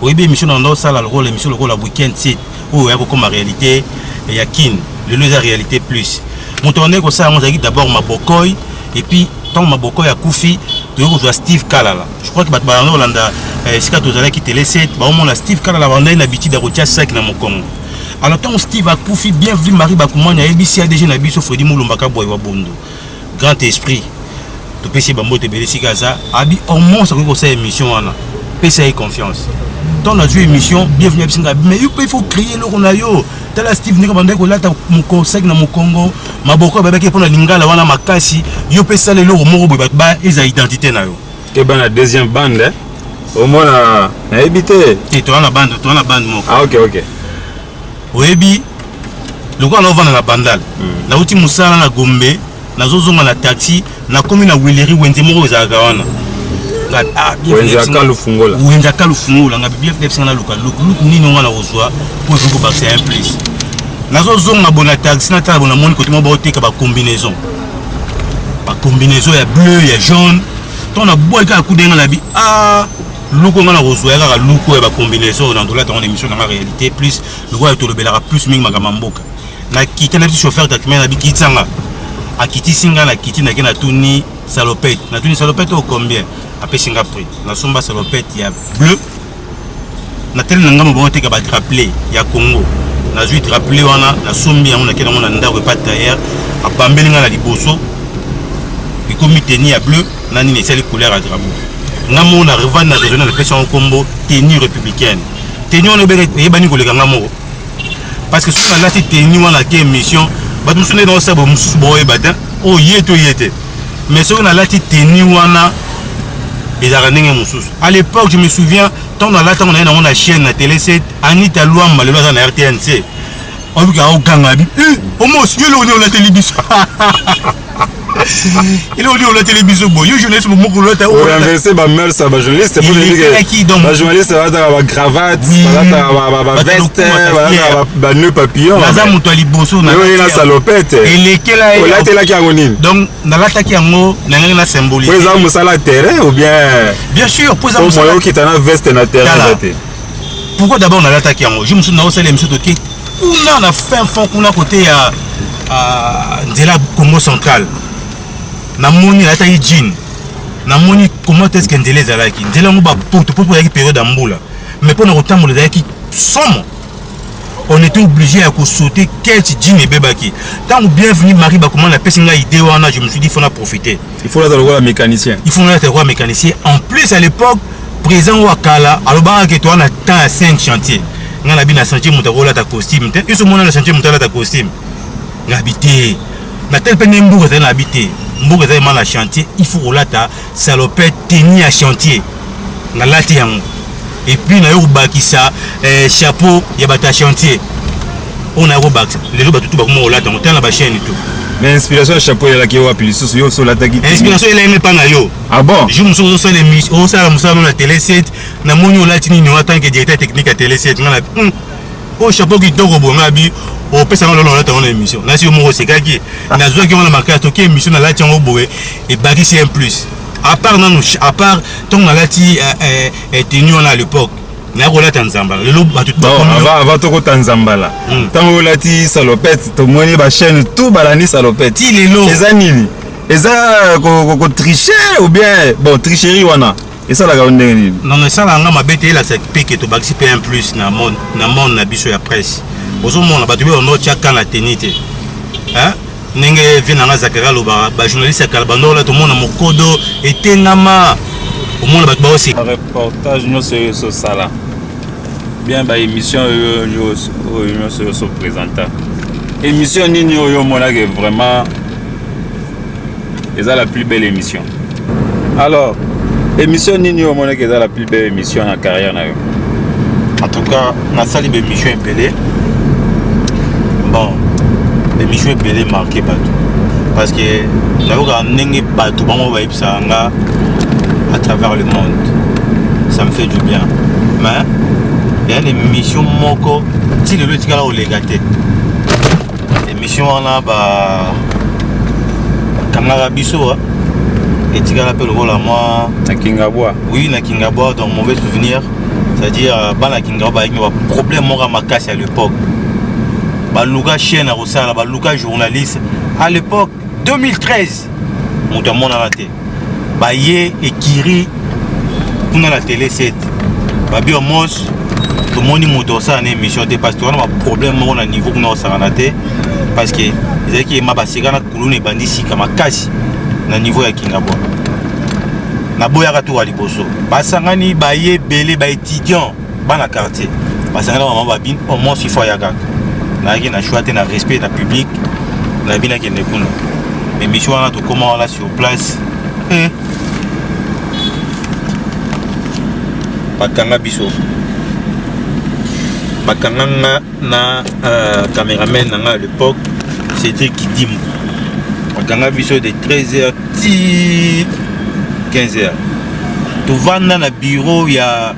Oyebi, émission na ndosala lokola émission lokola Weekend 7 oyo ya kokoma réalité ya Kine, lelo eza Réalité Plus. Moto wana kosala yango ezalaki d'abord Mabokoy, et puis ntango Mabokoy akufi, toyei kozwa Steve Kalala. Je crois que bato balanda kolanda esika tozalaki Télé 7, baomona Steve Kalala bandai na habitude ya kotia saki na mokongo. Alors ntango Steve akufi, Bienvenu Marie Bakumani ayebisi ADG na biso Fredi Mulumba Kabwai wa Bondo, grand esprit, topesi ye bambote ebele esika aza, abi au moins akoki kosala émission wana, pesa ye confiance. Ntango nazwi émission, Bienvenu ayebisi ngai: mais yo mpe il faut créer eloko na yo. Tala Steve ndenge bandaki kolata saki na mokongo, maboko babaki mpona lingala wana makasi, yo mpe sala eloko moko boye, bato ba eza identité na yo. Keba na deuxième bande, omona nayebi te. Te, toza na bande, toza na bande moko. Ah, ok. Oyebi, lokola naovanda na Bandal, nauti mosala na Gombe, nazozonga na taxi, nakomi na Wileri, wenze moko ezalaka wana. Wenze ya Kalufungola. Wenze ya Kalufungola. Nga bien bisinga naluka look, look nini onga na kozwa po ekoki kobakisa un plus. Nazozonga bo na taxi, natala bo, namoni kote moko baoteka bacombinaison, bacombinaison ya bleu, ya jaune. Ntango nabwaki kaka kudenga na bi, ah, look nga na kozwa ya kaka look ya bacombinaison na ndolata ngo na émission nanga Réalité Plus, lokola tolobelaka plus mingi makambo ya mboka. Nakita na biso, chauffeur taxi na bikitanga. Akitisi nga na kiti, nake natuni salopette, natuni salopette oyo combien, apesi nga prix. Nasomba salopette ya bleu, natali na ngambo baoteka ba drapelet ya Congo, nazwi drapelet wana, nasombi yango, nakei nango na ndako epa tailleur, abambeli nga na liboso, ekomi tenue ya bleu na nini, esali couleur ya drapeau. Nga moko na revendre na raisonne, napesi yango nkombo tenue républicaine. Tenue wana eyebani koleka nga moko, parce que soki nalati tenue wana ke émission, bato mosusu nde naosala bo mosusu boyeba te oyo ye to ye te. Mais soki nalati tenue wana, ezalaka ndenge mosusu. À l'époque, je me souviens, ntango nalati yango, naye nango na chaîne na Télé 7, Anita Lwamba, lelo aza na RTNC, obika oganga bi Omos, yo eloko nini olateli biso, eloko nini olateli biso boye, yo journaliste moko olata. Orenverse bamœurs ya bajournaliste. Bajournaliste balataka bacravate, balataka baveste, balataka banœud papillon. Naza moto ya liboso. Na salopette. Elekela. Olatelaki yango nini? Donc nalataki yango na ndenge na symbolique. Po eza mosala terrain ou bien? Bien sûr, po eza mosala. Okita na veste na terrain eza te. Pourquoi d'abord nalataki yango? Je mosusu naosala émission, toke kuna na fin fond kuna, côté ya nzela Congo Central, namoni nalataki jean, namoni comment est ce que nzela ezalaki, nzela yango bapoto poto, ezalaki période ya mbula, mais mpo na kotambola ezalaki somo. On était obligé ya kosauter ketch, jean ebebaki. Ntango Bienvenu Marie Bakoma napesi ngai idée wana, je me suis dit, faut na profiter. Il faut lata lokola mécanicien. Il faut nalata lokola mécanicien. En plus, à l'époque, président oyo akala alobaka ke toza na temps ya 5 chantier. Ngai nabi na chantier moto akolata costume te. Biso mona na chantier moto alata costume, nabi te. Na tel mpe nde mboka ezali, nabi te, mboka ezali ma na chantier, il faut kolata salopette, tenue ya chantier. Nalati yango et puis naye kobakisa chapeau ya bato ya chantier oyo naye kobakisa. Lelo bato tu bakoma kolata yango, tala na bachaîne tout. Mais inspiration ya chapeau eyalaki wapi lisusu? Yo oso olataki? Inspiration elaki mpe na yo. Ah bon? Jour mosusu ozosala émission, osala mosala no na Télé 7, namoni olati nini en tant que directeur technique ya Télé 7. Nga na oyo chapeau kitoko boye, nga bi opesanga lolo, olata yango na émission. Nasi yo moko osekaki, nazwaki yango na makasi, toki émission, nalati yango boye, ebakisi un plus. À part nanu, à part ntongo nalati tenue wana, à l'époque naya kolata nzambala. Lelo bato avant tokota nzambala, ntango olati salopette, tomoni bachaîne tout balandi salopette. Ti lelo. Eza nini? Eza kotriche ou bien? Bon, tricherie wana esalaka yo ndenge nini? Non, esalaka nga mabe te. Elakisa mpe ke tobakisi mpe un plus na monde, na monde na biso ya presse. Ozomona bato mpe bando otiaka na tenue te, ndenge vie na nga Zakari alobaka, bajournaliste ya kala bandola, tomona mokodo etengama, omona bato baoseka. Reportage nyonso oyo ososala bien, baémission oyo nyonso oyo osoprésenta, émission nini oyo omonaki vraiment eza la plus belle émission? Alors, émission nini oyo omonaki eza la plus belle émission na carrière na yo? En tout cas, nasali baémission ebele. Bon, émission ebele marqué bato, parce que nayokaka ndenge bato bango bayebisaka nga à travers le monde, ça me fait du bien. Mais eya na émission moko ti lelo etikala koleka te. Émission wana bakangaka biso, etikala mpe lokola mwa na Kingabwa. Oui, na Kingabwa. Donc mauvais souvenir, c'est-à-dire bana Kingabwa bayaki na baproblème moko ya makasi. À l'époque, baluka chaîne ya kosala, baluka journaliste. À l'époque 2013, moto amonaka te. Baye ekiri kuna na Télé 7, babi Omos, tomoni moto osala na émission te, parce que wana baproblème moko na niveau kuna osakana te, parce que ezalaki ema baseka na kuluna ebandi sika makasi na niveau ya Kingabwa. Naboyaka toka liboso, basangani baye ebele, baétudiant, bana quartier basangani, mama babi Omos, il faut aya kaka. Nayaki na choix te, na respect na public, nayebi nakende kuna. Émission wana, tokóma wana sur place, bakanga biso, bakanga nga na caméraman na nga à l'époque, Cédric Kidimu. Bakanga biso de 13h ti 15h, tovanda na bureau ya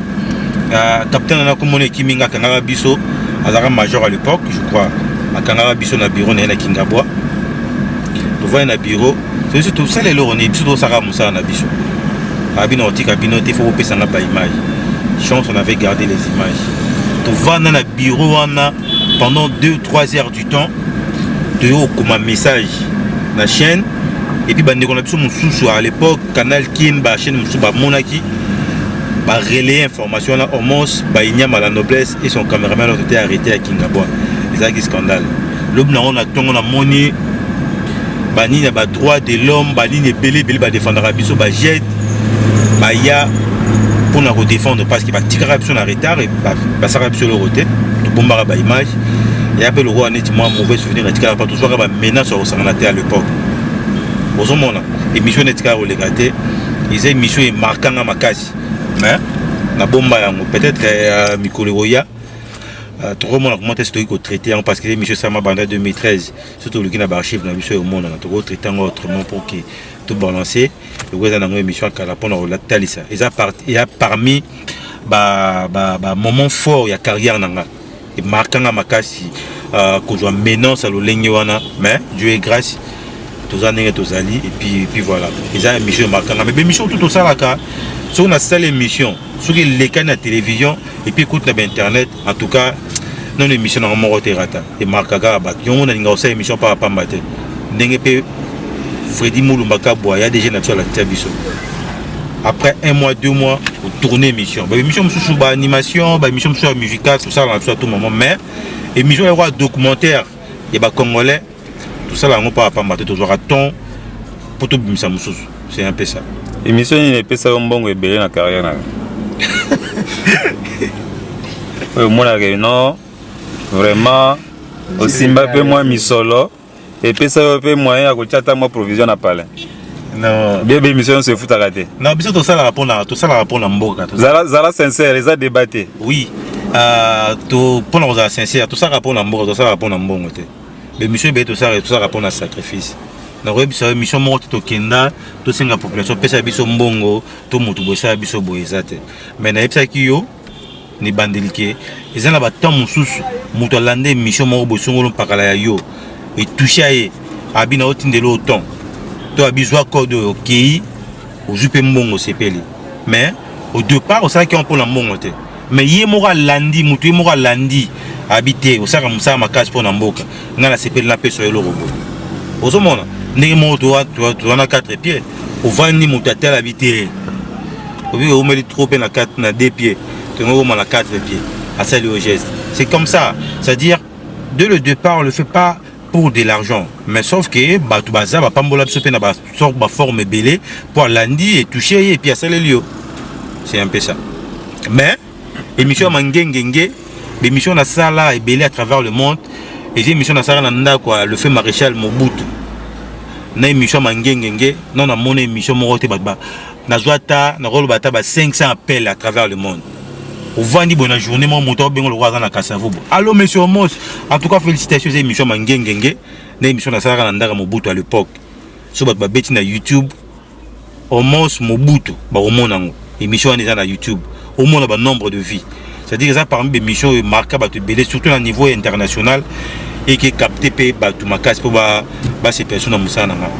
capitaine na komona ekimi nga. Akangaka biso, azalaka major à l'époque, je crois. Akangaka biso na bureau na ye na Kingabwa. Tovandi na bureau, biso tosala eloko nini? Biso tosaka mosala na biso. Abi na kotika bino te, faut kopesanga baimage. Chance, on avait gardé les images. Tovanda na bureau wana pendant 2 3 heures du temps, toyo kokoma message. na chaîne et puis bandeko na biso mosusu à l'époque Canal Kin ba chaîne mosusu bamonaki ba relayer information wana Omos Bayinyama la noblesse et son cameraman ont été arrêtés à Kingabwa. Ezalaki scandale. Lobi nango na tongo namoni banini ya ba droit de l'homme banini ebele ebele badefendaka biso ba jete baya mpona kodefendre parce que batikaka biso na retard basalaka biso eloko te tobombaka baimage eya mpe lokola neti mwa mauvais souvenir etikala pa tozwaka bamenace ya kosangana te à l'époque ozomona émission neti kaka koleka te eza émission emarkanga makasi mais nabomba yango peut-être euh, mikolo ekoya euh, tokomona comment est-ce tokoki kotraite yango parce que émission esalama banda 2013 soki toluki na baarchive na biso emonana tokotraite yango autrement pour que tobalance lokola eza nango émission ya kala mpona kotalisa eza parmi bamoment fort ya carrière na nga emarka nga makasi euh, kozwa menace ya lolenge wana mais dieu est grâce toza ndenge tozali et puis, et puis voilà eza émission emarka nga mais bémission tout tosalaka soki nasala émission soki elekani na télévision et puis ekoti na bainternet en tout cas nono émission nango moko te rata emarka kaka bato yango nalinga kosala émission pamba pamba te ndenge mpe Freddy Mulumba Kabwa ya DG na biso alakisa biso après un mois deux mois otourne émission ba émission mosusu ba animation ba émission mosusu ya musicale tosala na biso à tout moment mais émission ya documentaire ya ba congolais tosala yango pamba pamba te tozwaka ton mpo tobimisa mosusu c'est un peu ça émission nini epesa yo mbongo ebele na carrière na yo oyo omonaka no vraiment osimba mpe mwa misolo epesa yo mpe moyen ya kotya ata mwa provision na palais non bebe émission nyonso efutaka te non biso tosalaka mpona tosalaka mpona mboka zala, zala sincère eza débat te oui euh, to mpona kozala sincère tosalaka mpona mboka tosalaka mpona mbongo te bémission ebele tosalaka tosalaka mpona sacrifice nakoyebisa yo émission moko te tokenda tosenga population pesa biso mbongo to motu boye esala biso boye eza te mais nayebisaki yo na ebandeli ke eza na batemps mosusu moto alanda émission moko boye songolo mpakala ya yo etouche ye abi na otindela oyo temps to abi zwa code oyo okei ozwi mpe mbongo osepeli mais au départ osalaki yango mpona mbongo te mais ye moko alandi moto ye moko alandi abi te osalaka mosala makasi mpo na mboka ngai nasepeli napesa yo eloko boye ozomona ndenge moko toza na 4 pieds ovandi moto atala bi te obi oumeli trop mpe na 4 na 2 pieds tongo okoma na 4 pieds asali yo geste c'est comme ça c'est à dire dès le départ on le fait pas pour de l'argent mais sauf que bato baza bapambola biso mpe na basorte baforme ebele mpo alandi etouche ye epuis asaleli yo c'est un peu ça mais émission ya mangengenge bémission nasala ebele à travers le monde eza émission nasala na ndako ya le feu maréchal mobutu na émission ya mangengenge non namona émission moko te bato nazwa ata nakoloba ata ba 500 appel à travers le monde ovandi boye na journée moko moto aobenga lokola aza na kasavubu allo monsieur omos en tout cas félicitations eza émission ya mangengenge na émission nasalaka na ndako ya mobutu à l'époque so bato babeti na youtube Omos Mobutu bakomona yango émission wana eza na YouTube omona ba nombre de vues c'est-à-dire eza parmi ba émission oyo marka bato ebele surtout na niveau international eke capte mpe bato makasi mpo basepela so na mosala na ngai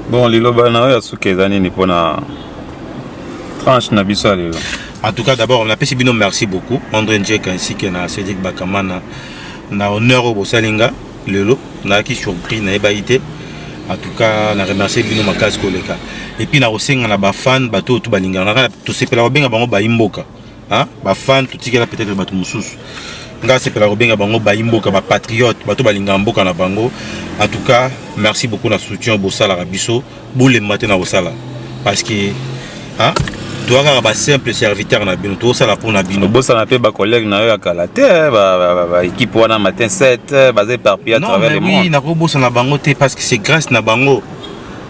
bon liloba na yo ya suka eza nini mpona tranche na biso ya lelo en tout cas d'abord napesi bino merci beaucoup andré njek ainsi que na cédric bakamana na honneur oyo bosali nga lelo nayaki surpris nayebaki te en tout cas na remercier bino makasi koleka et puis nakosenga na bafan bato oyo tu balingaka nga tosepela kobenga bango bayi mboka bafan totikela peut-être bato mosusu nga asepela kobenga bango bayi mboka bapatriote bato balingaka mboka na bango en tout cas merci beaucoup na soutien bosalaka biso bolemba te na kosala parce que hein, toza kaka basimple serviteur na bino tozosala mpo na bino obosana mpe bacollègue na yo ya kala te baéquipe wana matin 7 baza éparpille à travers le monde oui nakobosana bango te parce que c'est grâce na bango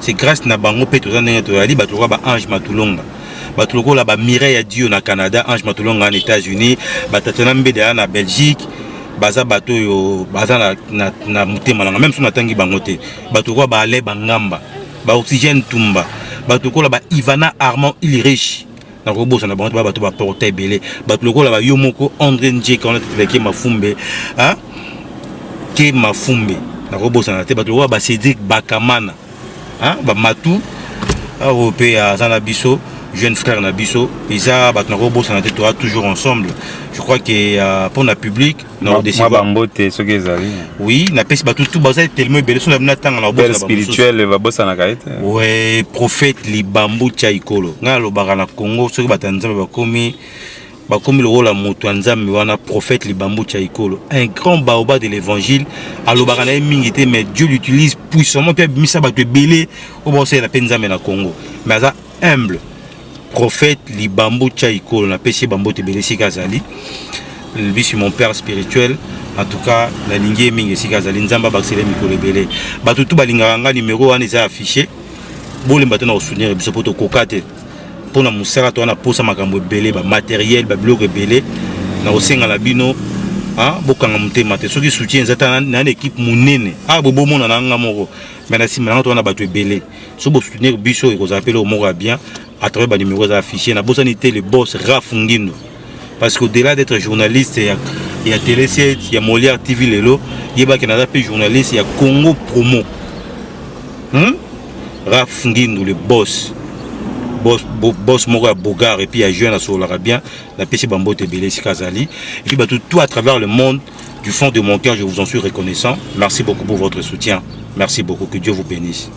c'est grâce na bango mpe toza ndenge toyali bato lokola baange matulonga bato lokola bamireille ya dio na canada ange matulonga na états-unis batatiana mbede na belgique baza bato oyo baza na, na, na motema nanga meme so natangi bango te bato lokola ba Alain Bangamba ba Oxygène Tumba bato lokola ba Ivana Armand Ilrich nakobosana bango te ba bato baporta ebele bato lokola ba yo moko André Njeka wana tetelaki Mafumbe hein? ke Mafumbe nakobosana te bato lokola ba Cédric Bakamana hein? ba Matu oyo mpe aza na biso. Jeune frère na biso eza bato nakobosana te, toza toujours ensemble. Je crois que mpo na public mwa bambote soki ezali. Oui, napesi bato tu baza tellement ebele, so na bino natanga na père spirituel babosanaka ye te. Ouais, prophète Libambu Tia Ikolo. Ngai alobaka na Congo, soki bato ya Nzambe bakomi lokola moto ya Nzambe wana, prophète Libambu Tia Ikolo, un grand baobab de l'évangile. Alobaka na ye mingi te, mais Dieu l'utilise puissamment mpe abimisa bato ebele oyo baosalela mpe Nzambe na Congo, mais aza humble. Prophète Libambu Tia Ikolo, napesi ye bambote ebele esika azali. Lui, c'est mon père spirituel. En tout cas, nalingi ye mingi esika azali. Nzambe abakisele mikolo ebele. Bato tu balingaka nga, numéro wana eza affiché. Bolemba te na kosoutenir biso mpo tokoka te mpo na mosala to wana, posa makambo ebele, bamatériel, babiloko ebele. Na kosenga na bino, bokanga motema te. Soki soutien eza ta na équipe monene awa, bo bomona na nga moko, mais na nsima nanga to wana bato ebele. So bosoutenir biso, ekozala mpe eloko moko ya bien. À travers banuméro eza affiché, nabosani te le boss Raf Ngindo, parce qu'au-delà d'être journaliste ya Télé 7, ya Molière TV, lelo yebaki naza mpe journaliste ya Congo Promo, Raf Ngindu, le boss, boss, boss moko ya bogar et puis ya jeune, asololaka bien. Napesi bambote ebele esika azali. Et puis bato tout à travers le monde, du fond de mon cœur, je vous en suis reconnaissant. Merci beaucoup pour votre soutien, merci beaucoup, que Dieu vous bénisse.